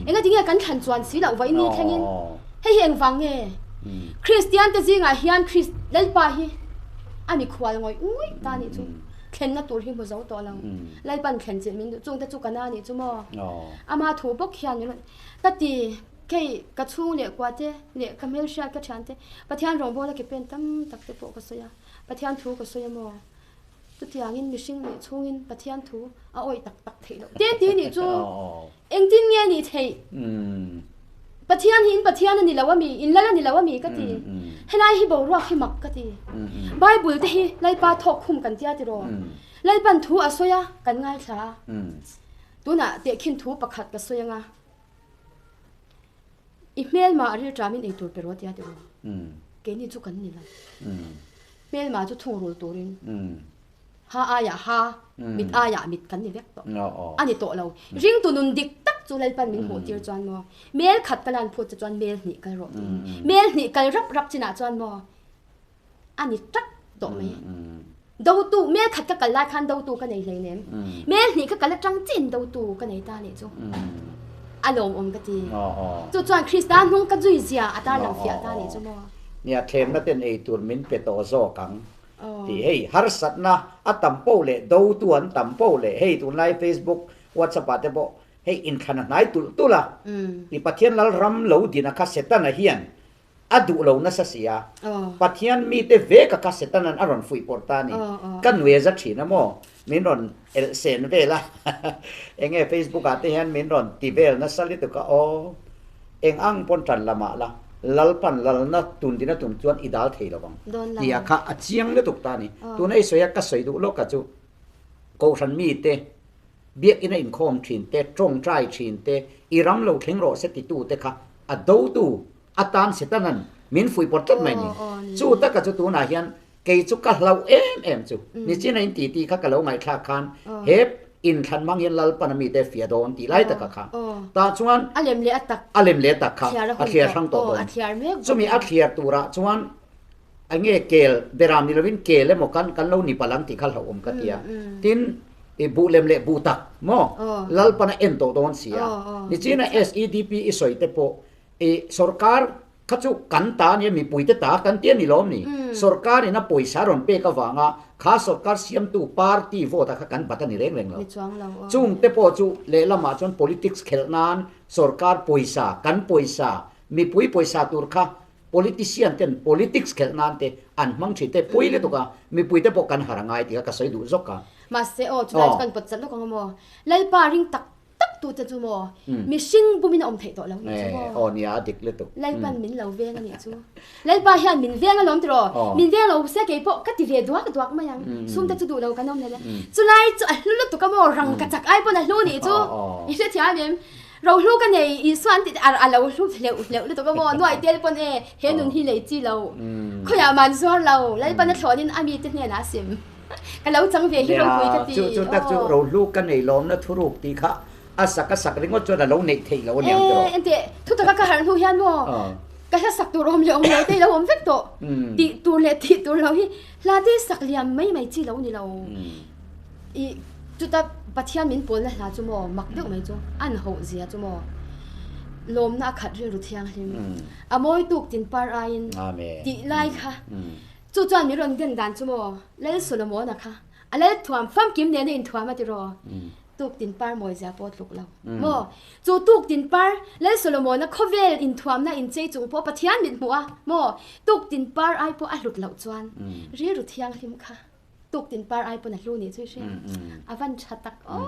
Engati nge kan thlan chuan si loh vawiin ni thlengin? Hei hi engvang nge? Kristian te zingah hian Krist Lalpa hi a mikhual ngawih ngawih ta nih chu. Thlenna tur hi hmu zo tawh lo. Lalpan thlen chilh min duh chungte chu ka na nih chu maw? Ama thu bawk hian min rawn ka ti, kei ka chhung leh kua te leh ka hmelhriat ka thian te Pathian rawngbawla ke pen tam tak te pawh ka sawi a, Pathian thu ka sawi a maw? Chutiangin mihring nih chhungin Pathian thu a awih tak tak theih loh te ti nih chu Engtin nge nih theih? Pathian hi in Pathian a ni lo a mi? In lal a ni lo a mi? Ka ti. Helai hi boruak hi mak ka ti. Bible te hi Lalpa thawk khum kan tia tiraw? Lalpan thu a sawi a, kan ngaithla a. Tunah tehkhin thu pakhat ka sawi anga, I hmelma a rilṭamin eitur pe rawh tia tiraw? Keini chu kan ni lo. Hmelma chu thungrul turin. Ha aiah ha, mit aiah mit kan ni vek tawh. A ni tawh lo. Ringtu nun dik tak chu Lalpan min hmuh tir chuan maw, mel khat ka lan phut che chuan mel hnih kal rawh tiin. Mel hnih kal rap rap chinah chuan maw, a ni tak tawh mai. Dotu, mel khat ka kal lai khan dotu ka nei hleinem. Mel hnih ka kal atang chiin dotu ka nei ta nih chu. A lawmawm ka ti. Chu chuan Krista hnung ka zui zia a tarlang fiah ta nih chu maw. Nia, thlemna ten ei tur min pe tawh zawk ang tih hei harsatna a tam poh leh dotu an tam poh leh hei tunlai Facebook, WhatsApp ah te pawh hei inthlan a hnai tulh tulh a, i Pathian lal ram lo din a kha Setana hian A duh lo nasa si a, Pathian mite vek a kha Setanan a rawn fuih pawrh ta a ni. Ka nuai za thin a maw? Min rawn elh sen vel a, enge Facebook ah te hian min rawn ti vel nasa lutuk a, aw eng ang pawn tan la mah la, Lalpan lalna tun dina tum chuan i dal thei lo vang tih a kha a chiang lutuk ta a ni. Tuna i sawi a, ka sawi duh lawk a chu Kohhran mite Biakina inkhawm thin te, tawngtai thin te, i ram lo thleng rawh se titute kha a dotu atan Setanan min fuihpawt tlat mai ni. Chu taka chu tunah hian kei chu ka hlauh em em chu. Nichina in titi kha ka lo ngaihthlak khan he inthlan hmang hian Lalpan a mite fia dawn tih lai taka kha tah chuan a lem leh a tak a lem leh tak kha a thliar hrang tawh dawn. Chumi a thliar turah chuan Enge kel beram ni lovin kel emaw kan kan lo ni palh ang tih kha hlauhawm ka ti a. Tin, i buh lem leh buh tak maw Lalpan a en tawh dawn si a. Nichina SEDP i sawi te pawh i sorkar kha chu kan ta ania mipui te ta kan ti a ni lawm ni. Sorkar in a pawisa a rawn pek avanga kha sorkar siamtu party vote ah kha kan bat a ni reng reng lo. Chung te pawh chu lehlamah chuan politics khelh nan sorkar pawisa kan pawisa mipui pawisa tur kha Politician ten politics khelh nan te an hmang thin te pui lutuk a, mipui te pawh kan har a ngai tih kha ka sawi duh zawk a. Mahse aw, chulai chu kan pawt chat lawk ang maw? Lalpa ring tak tak tu te chu maw mihring bumin a awm theih tawh lo nih chu maw? Aw nia a dik lutuk. Lalpan min lo veng a nih chu. Lalpa hian min veng alawm tiraw? Min veng lo se kei pawh ka ti ve duak duak mai ang. Sum te chu duh lo kan awm hle. Chulai chu a hlu lutuk a maw? Rang ka chak ai pawn a hlu nih chu. I hrethiam em? Rohlu ka nei Isua an ti a a lo hlu hleuh hleuh lutuk a maw nuai tel pawn e he nun hi lei chi lo khawiah man zuar lo Lalpan a thlawnin a mite hnenah a sim ka lo chang ve hi ropui ka ti Chu chu tak chu rohlu ka nei lawmna thuruk tih kha a sak a sak ringawt chuan a lo neih theih lo aniang tawh. E enteh thutaka ka harh hnu hian maw ka hla sak tur awm leh awm lo te i lo awm vek tawh tih tur leh tih tur lo hi hla te sak liam mai mai chi lo ni lo. I chuta Pathian min pawlna hla chu maw mak deuh mai chu an hoh zia chu maw lawmna a khat rilru thianghlim a mawi tuk tin par aiin tih lai kha chu chuan min rawn den dan chu maw Lal Solomona kha a lal thuam famkim nena inthuam a tiraw tuk tin par mawi zia pawh tluk lo maw chu tuk tin par Lal Solomona khawvel inthuamna inchei chung pawh Pathian mit hmuh a maw tuk tin par ai pawh a hlut loh chuan rilru thianghlim kha Tuk tin par ai pawn a hlu nih chu i hria. A van tha tak aw.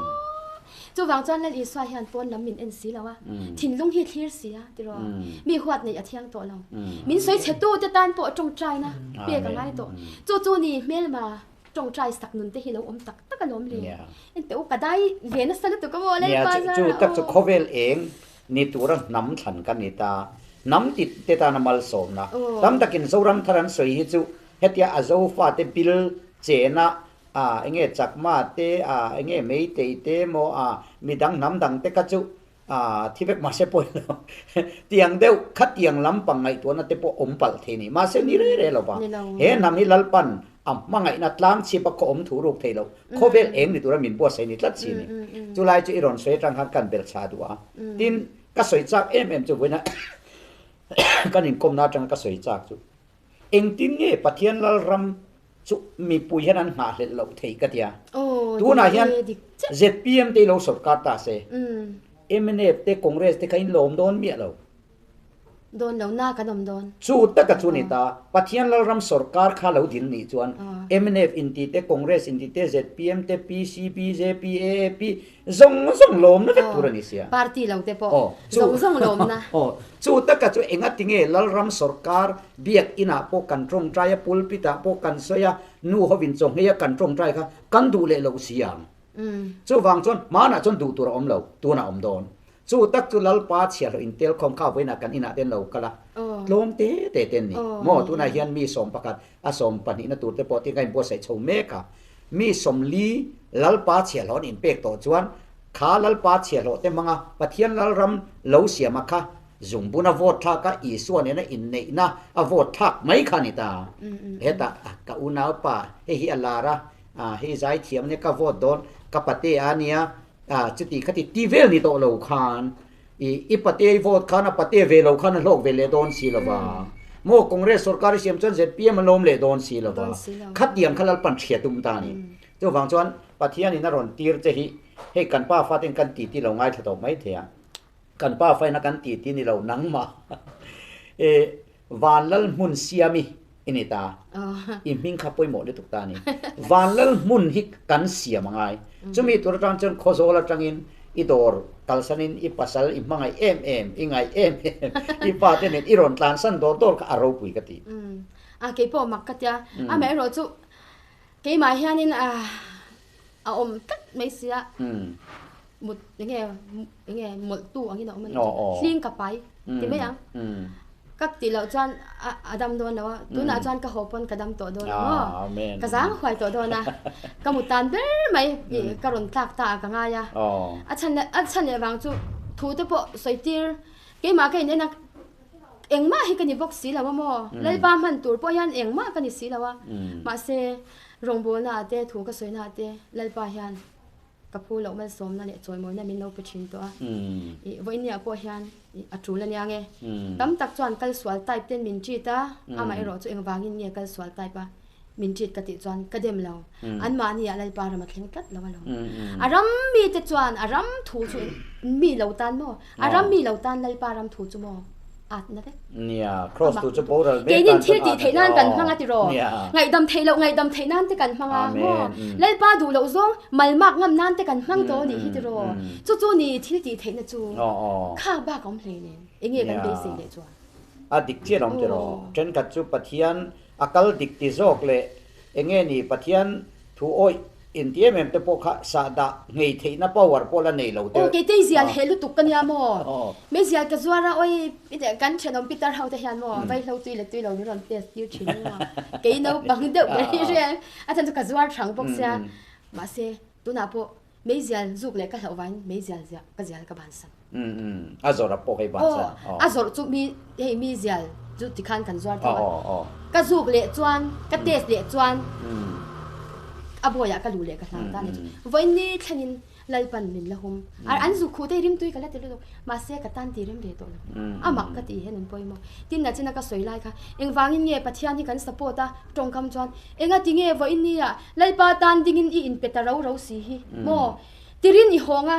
Chuvang chuan Lal Isua hian pawn lam min en si lo a, thinlung hi thlir si a tiraw. Mi huat neih a thiang tawh lo. Min sawi chhe tu te tan pawh tawngtaina pek a ngai tawh. Chu chu ni hmelma tawngtai sak nun te hi lo awm tak tak alawm le. Enteh u ka dai ve nasa lutuk a maw Lalpa zara aw. Chu tak chu khawvel eng ni tura hnam thlan ka ni ta. Hnam ti te tana malsawmna. Tam takin Zoram thar an sawi hi chu Hetia a Zofate bil chena a enge Chakma te a enge Meitei te maw a midang hnam dang te kha chu a thi vek mahse pawi lo tiang deuh khatiang lampang ngaihtuahna te pawh awm palh thei ni mahse ni rei rei lova he hnam hi Lalpan a hmangaihna tlang chhip a khaw awm thu ruk thei lo khawvel eng ni tura min buatsaih ni tlat si ni chulai chu i rawn sawi atang khan kan belh chha duh a tin ka sawi chak em em chu vawiina kan inkawmna atanga ka sawi chak chu Engtin nge Pathian Lalram chu mipui hian an nghahhlelh loh theih ka tia. Tunah hian zpm te hi lo sawrkar ta se, mnf te Congress te kha in lawm dawn miah lo. Dawn lo na kan awm dawn. Chu taka chu ni ta, Pathian Lalram sawrkar kha lo din nih chuan mnf inti te, Congress inti te, zpm te, PC, bjp, AAP Zawng zawng lawmna vek tur a ni sia. Party lo te pawh zawng zawng lawmna. Aw, chu taka chu engati nge Lalram sawrkar biak inah pawh kan tawngtai a, pulpit ah pawh kan sawi a, nu hovin chaw nghei a kan tawngtai kha kan duh leh loh si ang. Chuvang chuan hmanah chuan duh tur a awm lo, tunah a awm dawn. Chu tak chu Lalpa chhiahhlawh intelkhawm kha vawiinah kan inah ten lo kal a, tlawm te te ten ni. Maw tunah hian mi 11 A 12 na tur te pawh tin ka inbuatsaih chho mek a. Mi 40 Lalpa chhiahhlawh an inpek tawh chuan kha Lalpa chhiahhlawh te hmanga Pathian Lalram lo siama kha Zungbun a vote thlak a, Isua nena inneihna a vote thlak mai kha a ni ta. Hetah ka unaupa hei hi a lar a, hei zaithiam ania ka vote dawn, ka pate a nia, chuti khati ti vel ni tawh lo khan i i pate i vote khan a pate ve lo khan a hlawk ve leh dawn si lo va. Maw Congress sorkar i siam chuan zpm a lawm leh dawn si lo va. Khatiang kha Lalpan hria tum ta a ni. Chuvang chuan Pathianin a rawn tir che hi hei kan pa faten kan titi lo ngaithla tawh maithei a. Kan pa faina kan ti ti ni lo nangmah e Vanlal hmun siami i ni ta. I hming kha pawimawh lutuk ta a ni. Vanlal hmun hi kan siam a ngai. Chumi tur atang chuan Khawzawl atangin i dawr kalsanin i pasal i hmangaih em em, i ngaih em em, i pa te nen i rawn tlansan dawr dawr kha a ropui ka ti. A keipawh mak ka tia. Amaherawh chu keimah hianin a A awm tlat mai sia. Mut enge enge mawlh tu angin a awm a ni chu. Hling ka pai ti mai ang. Ka tih loh chuan a dam dawn lo a. Tunah chuan ka haw pawn ka dam tawh dawn lo maw. Ka zang huai tawh dawn a. Ka mut tan ber mai ka rawn tlak ta a ka ngai a. A chhan leh a chhan leh vang chu thu te pawh sawi tir keimah ka in en a engmah hi ka ni bawk si lo a maw. Lalpa hman tur pawh hian engmah ka ni si lo a. Mahse Rawngbawlna ah te, thu ka sawina ah te Lalpa hian ka phu loh malsawmna leh chawimawina min lo pe thin tawh a. Ih vawinia pawh hian ih a tul ania nge. Tam tak chuan kal sual type ten min treat a, amah erawh chu engvangin nge kal sual type a min treat ka tih chuan ka dem lo. Anmahni ah Lalpa ram a thleng tlat lo alawm. A ram mite chuan a ram thu chu mi lo tan maw? A ram mi lo tan Lalpa ram thu chu maw? at na vek. Nia, cross tu chu boral mek Keinin thil tih theih nan kan hmang a ti raw. Ngaihdam theih loh ngaihdam theih nan te kan hmang a maw. Lalpa duh loh zawng malmak ngam nan te kan hmang tawh a nih hi ti raw. Chu chu ni thil tih theihna chu khak bak a awm hlei nen enge kan beisei leh chuan. A dik chiah lo awm ti raw. Thenkhat chu Pathian a kal dik ti zawk leh Enge ni Pathian thu awih inti em em te pawh kha sahdah nghei theihna power pawh la nei lo te. Aw keitei zial he lutuk ka nia maw? Mei zial ka zuar a awi kan thenawm pitar ho te hian maw vaihlo tui leh tui lo min rawn test tir thin maw? Kei naupang deuh ber hi hria a chhan chu ka zuar thang bawk sia mahse tunah pawh mei zial zuk leh ka hlauh vangin mei zial ziah ka zial ka bansan. A zawrh a pawh hei bansan. Aw, a zawrh chu mi hei mi zial chu tikhan kan zuar tho a. Ka zuk leh chuan ka test leh chuan a bawiah ka luh leh ka hlau ta a ni chu. Vawiin ni thlengin Lalpan min la hum. An zuk khuh te hi rimtui ka la ti lutuk. Mahse ka tan ti rem ve tawh lo. Amah ka tih hian an pawimawh. Tin nachina ka sawi lai kha engvangin nge Pathian hi kan support a tawngkam chuan enga ti nge vawiin ni ah Lalpa tan dingin i inpe ta ro ro si hi maw? Tirin i hawng a.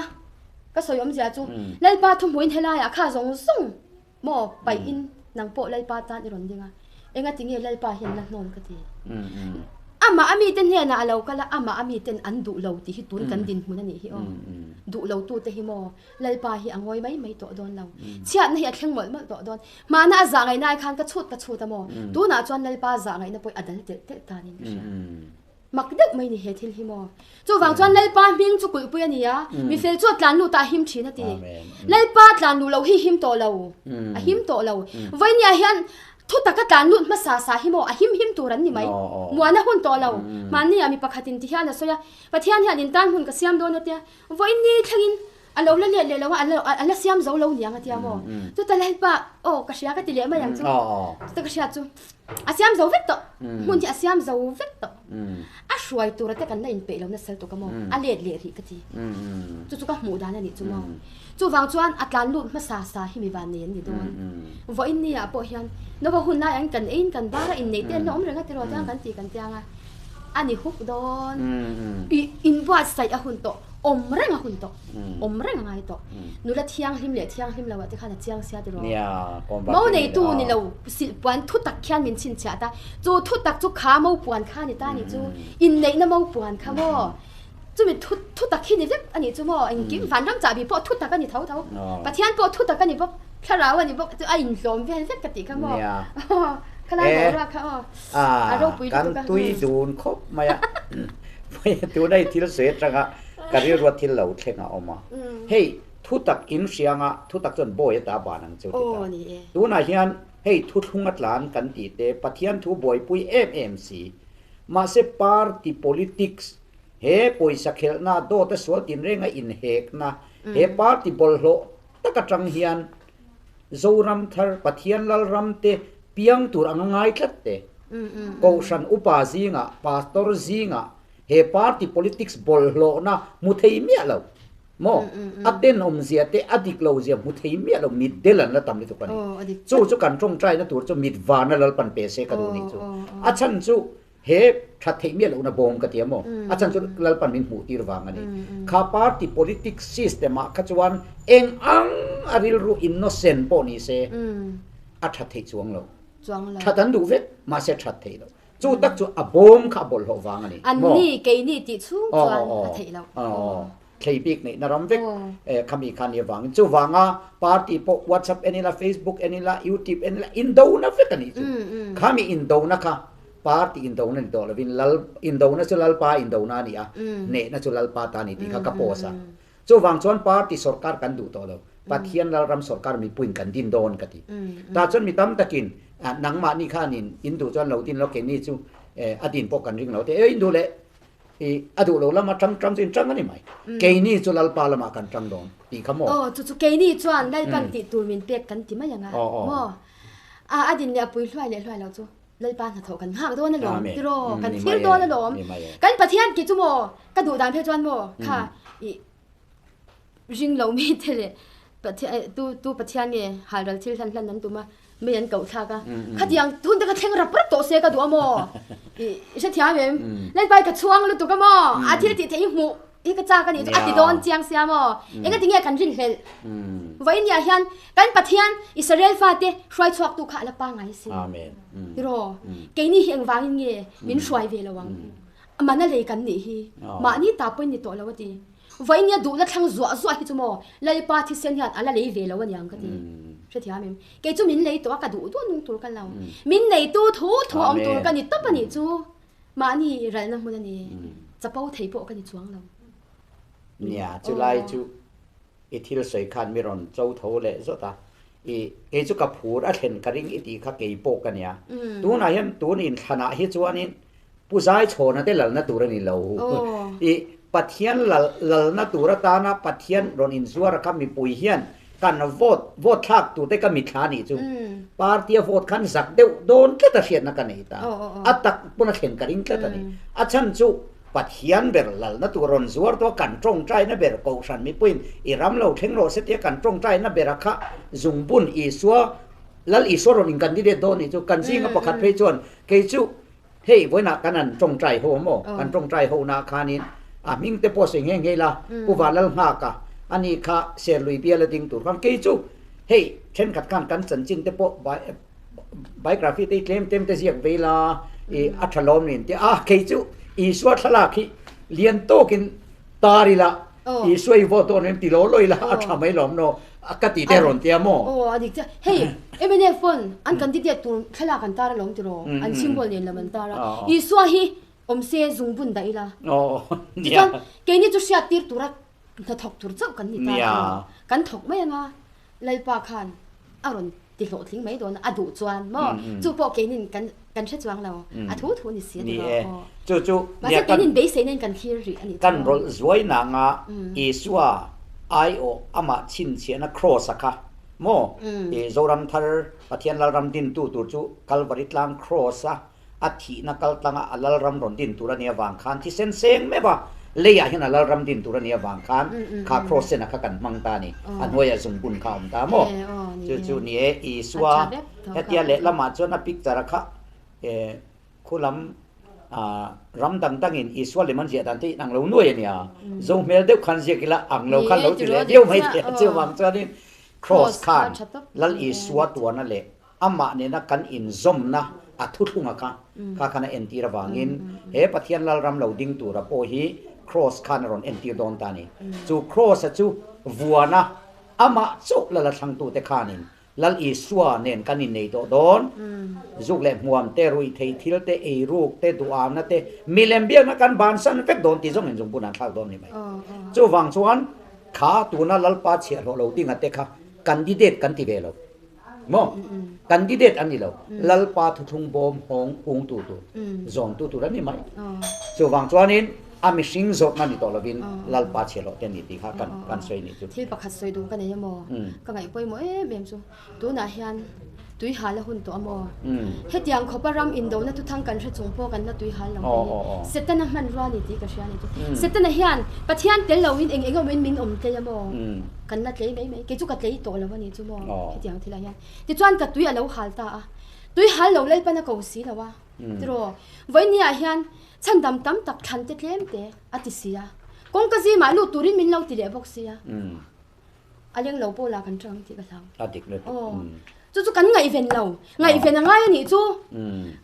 Ka sawi awmzia chu Lalpa thuhmuin helaiah kha zawng zawng maw paihin nang pawh Lalpa tan i rawn ding a, enga tinge Lalpa hian la hnawn ka ti. Amah a mite hnenah a lo kal a, amah a miten an duh lo tih hi tun kan dinhmun a nih hi aw. Duh lo tute hi maw Lalpa hi a ngawi mai mai tawh dawn lo. Chhiatna hi a thleng mawlh mawlh tawh dawn. Hmana a zah ngaihna ai khan ka chhut ka chhut a maw. Tunah chuan Lalpa zah ngaihna pawh a dal telh telh tanin ka hria. Mak deuh mai ni he thil hi maw? Chuvang chuan Lalpa hming chu kulhpui a ni a, mi fel chu a tlan lut ah a him thin a ti. Lalpa tlan luh loh hi him tawh lo, a him tawh lo. Vawinia hian thu taka tlan lut hmasa sa hi maw a him him tur an ni mai. Muana hun tawh lo. Hmanni ah mi pakhatin ti hian a sawi a, Pathian hian in tan hmun ka siam dawn a tia, vawiin ni thlengin a lo la let leh lo a, a la siam zo lo niang a tia maw? Chuta Lalpa, aw ka hria ka ti leh mai ang chu. Chuta ka hriat chu a siam zo vek tawh, hmun hi a siam zo vek tawh. A hruai tura te kan la inpeih lo nasal tuk a maw? A let leh rih ka ti. Chu chu ka hmuh dan a nih chu maw? Chuvang chuan a tlan lut hmasa sa hi mi van nei an ni dawn. Vawiin ni ah pawh hian Nova hun lai ang kan eiin kan bar a inneih te an la awm reng a tiraw tiang kan ti kan tiang a, a ni huk dawn. I inbuatsaih a hun tawh. Awm reng a hun tawh, awm reng a ngai tawh. Nula thianghlim leh thianghlim lo ah te khan a chiang sia tiraw. Mo neitu ni lo silh puan thu tak khian min chhinchhiah ta. Chu thu tak chu kha mo puan kha a ni ta a nih chu. Inneihna mo puan kha maw. Chumi thu thu tak hi ni vek a nih chu maw. Engkim vanram chahbi pawh thu tak a ni tho tho. Pathian pawh thu tak a ni bawk, thlarau a ni bawk chu a inhlawm vel vek ka tih kha maw. Khalai boruak kha aw. A ropui lutuk a. Kan tui dun khawp mai a. Tuna i thil sawi atanga ka rilrua thil lo thleng a awm a. Hei thutak in hrianga thutak chuan bawi ata ban ang chu ti ta. Tunah hian hei thuthlung a tlan kan tih te Pathian thu buaipui em em si. Mahse party politics he pawisa khelhna dawt a sual tinrenga inhekna he party bawlhhlawh tak atang hian. Zoram thar Pathian Lalram te piang tur anga ngai tlat te. Kohhran upa zingah, pastor zingah he party politics bawlhhlawhna hmu thei miah lo maw? A tenawmzia te a dik lohzia hmu thei miah lo mitdel an la tam lutuk a ni. Chu chu kan tawngtaina tur chu mit vana Lalpan pe se ka duh nih chu. A chhan chu He that theih miah lohna bawm ka ti a maw? A chhan chu Lalpan min hmuh tir vang a ni. Kha party politics system ah kha chuan eng ang a rilru innocent pawh ni se a that theih chuang lo. That an duh vek, mahse that theih loh. Chu tak chu a bawm kha a bawlhhlawh vang a ni. An ni, keini tih chhung chuan a theih loh. Thlei bik neihna ram vek khami kha nia vangin chuvanga party pawh WhatsApp en ila, Facebook en ila, YouTube en ila indona vek a nih chu. Khami indona kha party indona ni tawh lovin lal indona chu lalpa indona a ni a, hnehna chu lalpa ta a ni tih kha ka post a. Chuvang chuan party sorkar kan duh tawh lo, Pathian lalram sorkar mipuiin kan din dawn ka ti. Tah chuan mi tam takin nangmahni khanin in duh chuan lo din lo keini chu a din pawh kan ring lo te, e in duh leh I a duh lo lama tang tang chu in tang a ni mai. Keini chu Lalpa lamah kan tang dawn tih kha maw? Aw, chu chu keini chuan Lalpan tih tur min pek kan ti mai ang a, maw? A a din leh a pui hluai leh hluai lo chu Lalpa hnathawh kan nghak dawn alawm tiraw? Kan thlir dawn alawm. Kan Pathian ki chu maw ka duh dan phei chuan maw kha i Ring lo mi te leh Pathian tu tu Pathian nge halral thil hlan hlan an tum a, mi an koh thlak a. Khatiang tun te kha thleng rap rap tawh se ka duh a maw? I hrethiam em? Lalpai ka chhuang lutuk a maw? A thil tih theih hi hmuh hi ka chak a nih chu a ti dawn chiang sia maw? Engati nge kan rinhlelh? Vawinia hian kan Pathian Israel fate hruai chhuak tu kha a la pangai a sin. Tiraw? Keini hi engvangin nge min hruai ve lo ang? Mana lei kan nih hi. Mahni ta pawhin ni tawh lo a ti. Vawinia duhna thlang zuah zuah hi chu maw Lalpa thisen hian a la lei ve lo aniang ka ti. Hrethiam em? Kei chu min lei tawh a, ka duh duh nung tur ka lo. Min neitu thu thu a awm tur ka ni tawp a nih chu. Mahni ralna hmun a ni. Chapo thei pawh ka ni chuang lo. Nia, chulai chu i thil sawi khan mi rawn cho tho leh zawt a. I kei chu ka phur a thlen ka ring i tih kha kei pawh ka nia. Tunah hian tun inthlanah hi chuanin Pu Zaichhawna te lalna tur a ni lo. I Pathian lal lalna tur atana Pathian rawn inzuar kha mipui hian kan vote vote thlak tur te ka mithla a nih chu. Party a vote khan zak deuh dawn tlat a hriatna ka nei ta. A tak pawn a thlen ka ring tlat a ni. A chhan chu Pathian ber lalna tur rawn zuar tawh a kan tawngtaina ber Kohhran mipuiin i ram lo thleng rawh se tia kan tawngtaina bera kha zungbun Isua Lal Isua rawn in candidate dawn nih chu kan zinga pakhat phei chuan kei chu Hei vawiinah kan han tawngtai ho maw? Kan tawngtai ho nah khanin a hming te pawh sawi nghe nghe ila, Pu Vanlal Nghaka a ni kha Serlui bial a ding tur khan kei chu hei thenkhat khan kan chanchin te pawh biography te hi tlem tlem te ziak ve ila i a tha lawm nin tia a kei chu Isua thlalak hi lian tawkin tar ila Isua i vote dawn em ti lo lo ila a tha mai lawm no ka ti te rawn tia maw? Aw a dik chiah. Hei mnf pawn an candidate tur thlalak an tar alawm tiraw? An symbol nen lam an tar a. Isua hi awm se zungbun dah ila. Tichuan keini chu hriat tir tura hnathawk tur chauh kan ni ta tiraw? Kan thawk mai anga Lalpa khan a rawn ti hlawhtling mai dawn a, a duh chuan maw? Chu pawh keinin kan kan hre chuang lo, a thu thu ni si a ti rawh aw. Chu chu Mahse keinin beiseina in kan thlir rih a nih chu. Kan rawlh zuai nanga Isua aiawh amah chhinchhiahna Kraws a kha maw? I Zoram thar Pathian Lalram dintu tur chu Kalvari tlang Kraws a A thihna kal tlanga a lalram rawn din tur a nih avang khan thisen seng meuh a, leiah hian a lalram din tur a nih avang khan kha cross senah kha kan hmang ta a ni. A hnuaiah zungbun kha a awm ta maw? Chu chu ni e, Isua hetia lehlamah chuan a picture a kha khulam ram dang dangin Isua lem an ziah dan te inang lo nuai a nia. Zo hmel deuh khan ziak ila ang lo khan lo ti leh viau mai thei a, chuvang chuanin cross khan Lal Isua tuarna leh Amah nena kan inzawmna a thuthlunga kha kha khan a entir avangin he Pathian Lalram lo ding tura pawh hi Kraws khan a rawn entir dawn ta a ni. Chu Kraws-a chu vuana amah chauh lal a thlangtute khanin Lal Isua nen kan innei tawh dawn. Zuk leh hmuam te, ruihtheih thil te, eiruk te, duhâmna te, milem biakna kan bansan vek dawn tih zawng inzawm bulah an thlak dawn a ni mai. Chuvang chuan kha tuna Lalpa chhiahhlawh lo dinga te kha candidate kan ti ve lo. Maw? Candidate an ni lo. Lalpa thuthlung bawm hawng hung tu tur, zawn tu tur an ni mai. Chuvang chuanin. A mihring zawrhna ni tawh lovin Lalpa chhiahhlawh te a ni tih kha kan kan sawi nih chu. Thil pakhat sawi duh ka nei emaw? Ka ngaih pawimawh em em chu tunah hian tui hal a hun tawh amaw? Hetiang khawpa ram indona thuthang kan hre chung pawh kan la tui hal lo te hi Setana hmanrua a ni tih ka hria a ni chu. Setana hian Pathian tel loin eng eng awmin min awm tlei amaw? Kan la tlei mai mai. Kei chu ka tlei tawh lo a ni chu maw hetiang thilah hian. Tichuan ka tui a lo hal ta a, tui hal lo Lalpan a ko si lo a tiraw? Vawinia hian Chhandam tam tak thlan te tlem te a ti si a, kawngka zimah lut turin min lo ti leh bawk si a, a leng lo pawh la kan tang tih ka hlau. A dik lutuk. Aw, chu chu kan ngaihven lo, ngaihven a ngai a nih chu,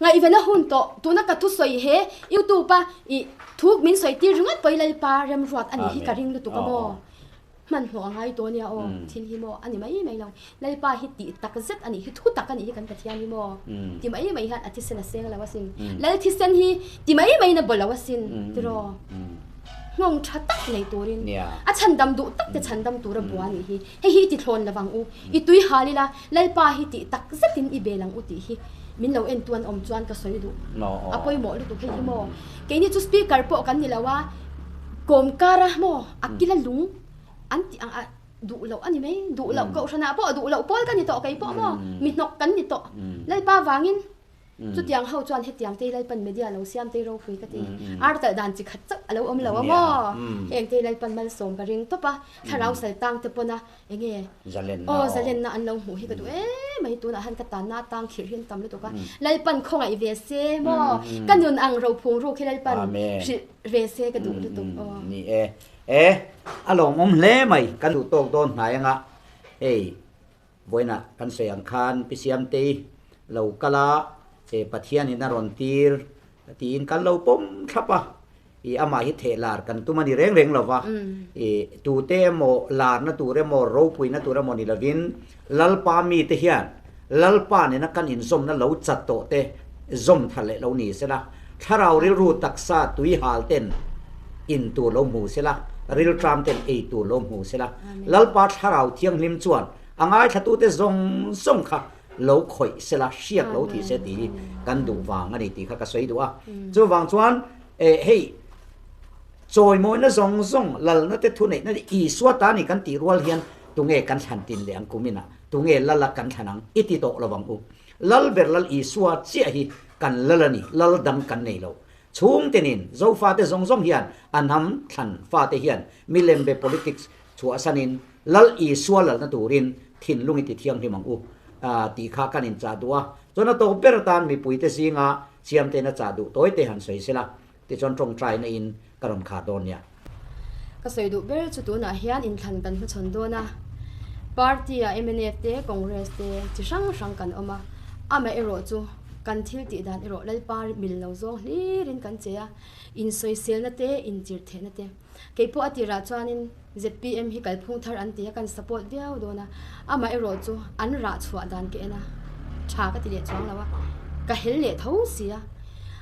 ngaihven a hun tawh, tuna ka thusawi he youtube a i thu min sawi tir ringawt pawh i Lalpa remruat a nih hi ka ring lutuk a maw. Hmanhmawh a ngai tawh nia aw, thil hi maw a ni mai mai lo. Lalpa hi tih tak zet a nih hi, thu tak a nih hi kan Pathian hi maw ti mai mai hian a thisen a seng lo asin. Lal thisen hi ti mai maiin a baw lo asin tiraw? Nghawng tha tak nei turin a chhandam duh tak te chhandam tura bua a nih hi. Hei hi i ti thlawn lovang u, i tui hal ila Lalpa hi tih tak zetin i bel ang u tih hi min lo en tu an awm chuan ka sawi duh. A pawimawh lutuk hei hi maw. Keini chu speaker pawh kan ni lo a, kawmkara maw a kila lung an tih ang a duh loh a ni mai, duh loh kohhranah pawh duh loh pawl ka ni tawh kei pawh maw, mi hnawk kan ni tawh. Lalpa vangin chutiang ho chuan hetiang te Lalpan media lo siam te ropui ka ti. Ar talh dan chi khat chauh a lo awm lo a maw, heng te Lalpan malsawm ka ring tawp a, thlarau sal tang te pawn a Enge? Zalenna aw. Zalenna an lo hmuh hi ka duh em mai. Tunah han ka tanna atang khirh hi an tam lutuk a. Lalpan khawngaih ve se maw? Ka nun ang rophung ruk hi Lalpan hrilh ve se ka duh lutuk aw. Ni e. E, a lawmawm hle mai. Kan duh tawk dawn hnai anga hei vawiinah kan sawi ang khan Pi Siamtei lo kal a, Pathianin a rawn tir tiin kan lo pawm thlap a. I amah hi theh lar kan tum a ni reng reng lo va, i tute emaw larna tur emaw ropuina tur emaw ni lovin Lalpa mite hian Lalpa nena kan inzawmna lo chat tawh te zawm thar leh lo ni sela, thlarau rilru taksa tui hal ten in tur lo hmu sela, riltram ten ei tur lo hmu sela, Lalpa thlarau thianghlim chuan a ngaithlatute zawng zawng kha lo khawih sela, hriak lo thih se tih hi kan duh vang a ni tih kha ka sawi duh a. Chuvang chuan eh hei chawimawina zawng zawng lalna te thuneihna te Isua ta ni kan tih rual hian tunge kan thlan tin leh ang kuminah tunge lala kan thlan ang i ti tawh lovang u. Lal ber Lal Isua chiah hi kan lal a ni, lal dang kan nei lo. Chhungtenin Zofate zawng zawng hian a hnam thlan fate hian milembe politics Chhuahsanin Lal Isua lalna turin thinlung i ti thianghlim ang u tih kha kan inchah duh a. Chuan a tawp ber atan mipuite zinga Siamtein a chah duh tawi te han sawi sela, tichuan tawngtaina in ka rawn khar dawn nia. Ka sawi duh ber chu tunah hian inthlan kan hmachhawn dawn a, party ah mnf te, Congress te chi hrang hrang kan awm a, amaherawh chu kan thil tih dan erawh Lalpa mil lo zawng hlirin kan che a, insawiselna te, inchirhthehna te. Kei pawh a tirah chuanin zpm hi kalphung thar an ti a, kan support viau dawn a, amah erawh chu an rah chhuah dan ka en a, tha ka ti leh chuang lo a, ka hel leh tho si a.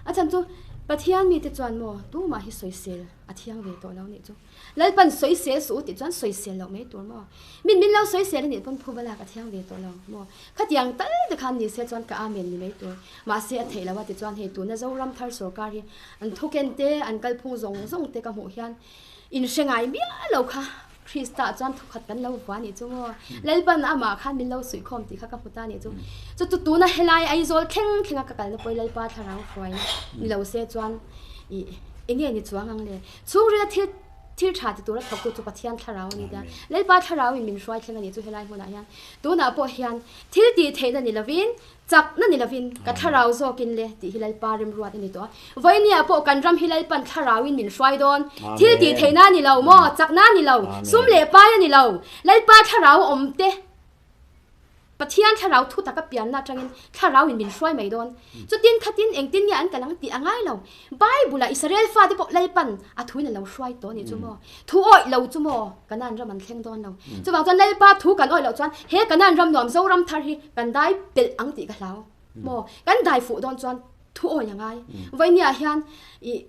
A chhan chu Pathian mite chuan maw tumah hi sawisel a thiang ve tawh lo nih chu. Lalpan sawisel suh u tih chuan sawisel loh mai tur maw. Min min lo sawisel a nih pawn phuba lak a thiang ve tawh lo maw. Khatiang tal te khan ni se chuan ka amen ni mai tur. Mahse a theih lo a ti chuan hei tuna Zoram thar sorkar hi an thuken te an kalphung zawng zawng te ka hmuh hian in hre ngai miah lo kha Krista chuan thukhat kan lo vua nih chu maw. Lalpan amah khan min lo suihkhawm tih kha ka hmu ta nih chu. Chu chu tuna helai Aizawl thleng thleng a ka kalna pawh hi Lalpa thlarau hruaina ni lo se chuan ih enge ni chuang ang le. Chhungrila thil Thil tha ti tura thawktu chu Pathian thlarau a ni tia. Lalpa thlarauin min hruai thleng a nih chu helai hmunah hian. Tunah pawh hian thil tih theihna ni lovin, chakna ni lovin ka thlarau zawkin le tih hi Lalpa remruat a ni tawh a. Vawinia pawh kan ram hi Lalpan thlarauin min hruai dawn. Thil tih theihna a ni lo maw? Chakna a ni lo. Sum leh pai a ni lo. Lalpa thlarau awm te. Pathian thlarau thu taka pianna atangin thlarauin min hruai mai dawn. Chutin khatin engtin nge an kal ang tih a ngai lo. Bible-ah Israel fate pawh Lalpan a thuin a lo hruai tawh a nih chu maw? Thu awih lo chu maw? Kanaan ram an thleng dawn lo. Chuvang chuan Lalpa thu kan awih loh chuan he Kanaan ram nuam Zoram thar hi kan dai pelh ang tih ka hlau maw? Kan dai fuh dawn chuan thu awih a ngai. Vawinia hian ih.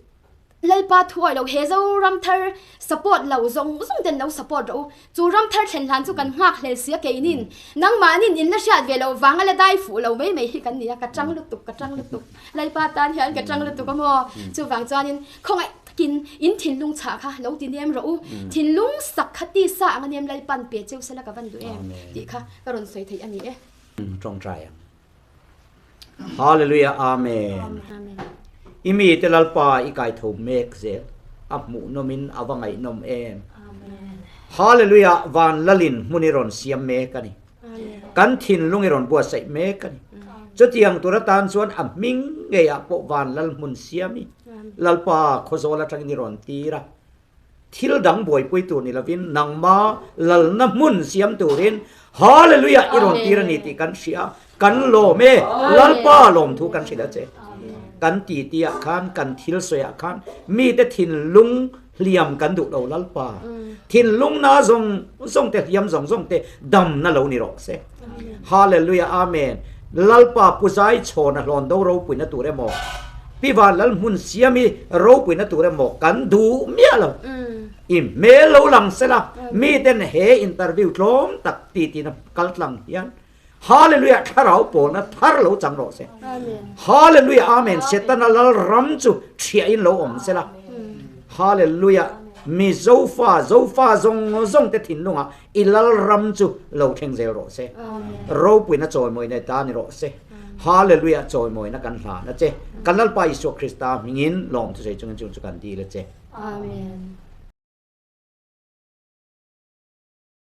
Lalpa thuai lo he Zoram thar support lo zawng zawng ten lo support rawh u. Chu ram thar thlen hlan chu kan nghak hlel sia keinin nangmahnin in la hriat ve loh vanga la dai fuh lo mai mai hi kan ni a, ka tang lutuk ka tang lutuk Lalpa tan hian ka tang lutuk a maw. Chuvang chuanin khawngaih takin in thinlung chhah kha lo ti nem rawh u, thinlung sak kha tisa anga nem Lalpan pe cheu sela ka van duh em tih kha ka rawn sawi theih a ni e. Tawngtai ang. Hallelujah Amen. I mi te Lalpa i kai tho mek zel a hmuh nawm in a va ngaihnawm em. Hallelujah van lalin hmun i rawn siam mek a ni. Kan thinlung i rawn buatsaih mek a ni. Chutiang tur atan chuan a hming ngei ah pawh van lal hmun siam i Lalpa khawzawl atangin i rawn tir a. Thil dang buaipui tur ni lovin nangma lalna hmun siam turin Hallelujah i rawn tir a ni tih kan hria, kan lawm e, Lalpa lawmthu kan hrilh a che. Kan titi ah khan, kan thil sawi ah khan mite thinlung hliam kan duh lo Lalpa. Thinlung na zawng zawng te hliam zawng zawng te damna lo ni rawh se. Hallelujah Amen. Lalpa pu zai chhawn a hlawn do ropuina tur emaw Pi Van Lal hmun siam i ropuina tur emaw kan duh miah lo. I hmel lo lang sela miten he interview tlawm tak ti tina kal tlang hian Hallelujah thlarau pawlna thar lo chang rawh se. Hallelujah Amen Setana lal ram chu thiah in lo awm sela. Hallelujah mi zofa zofa zawng zawng te thinlungah I Lalram chu lo thleng zel rawh se. Ropuina chawimawina ta ni rawh se. Hallelujah chawimawina kan hlan a che. Kan Lalpa Isua Krista hmingin lawmthu sawi chungin chung chu kan dil a che. Amen.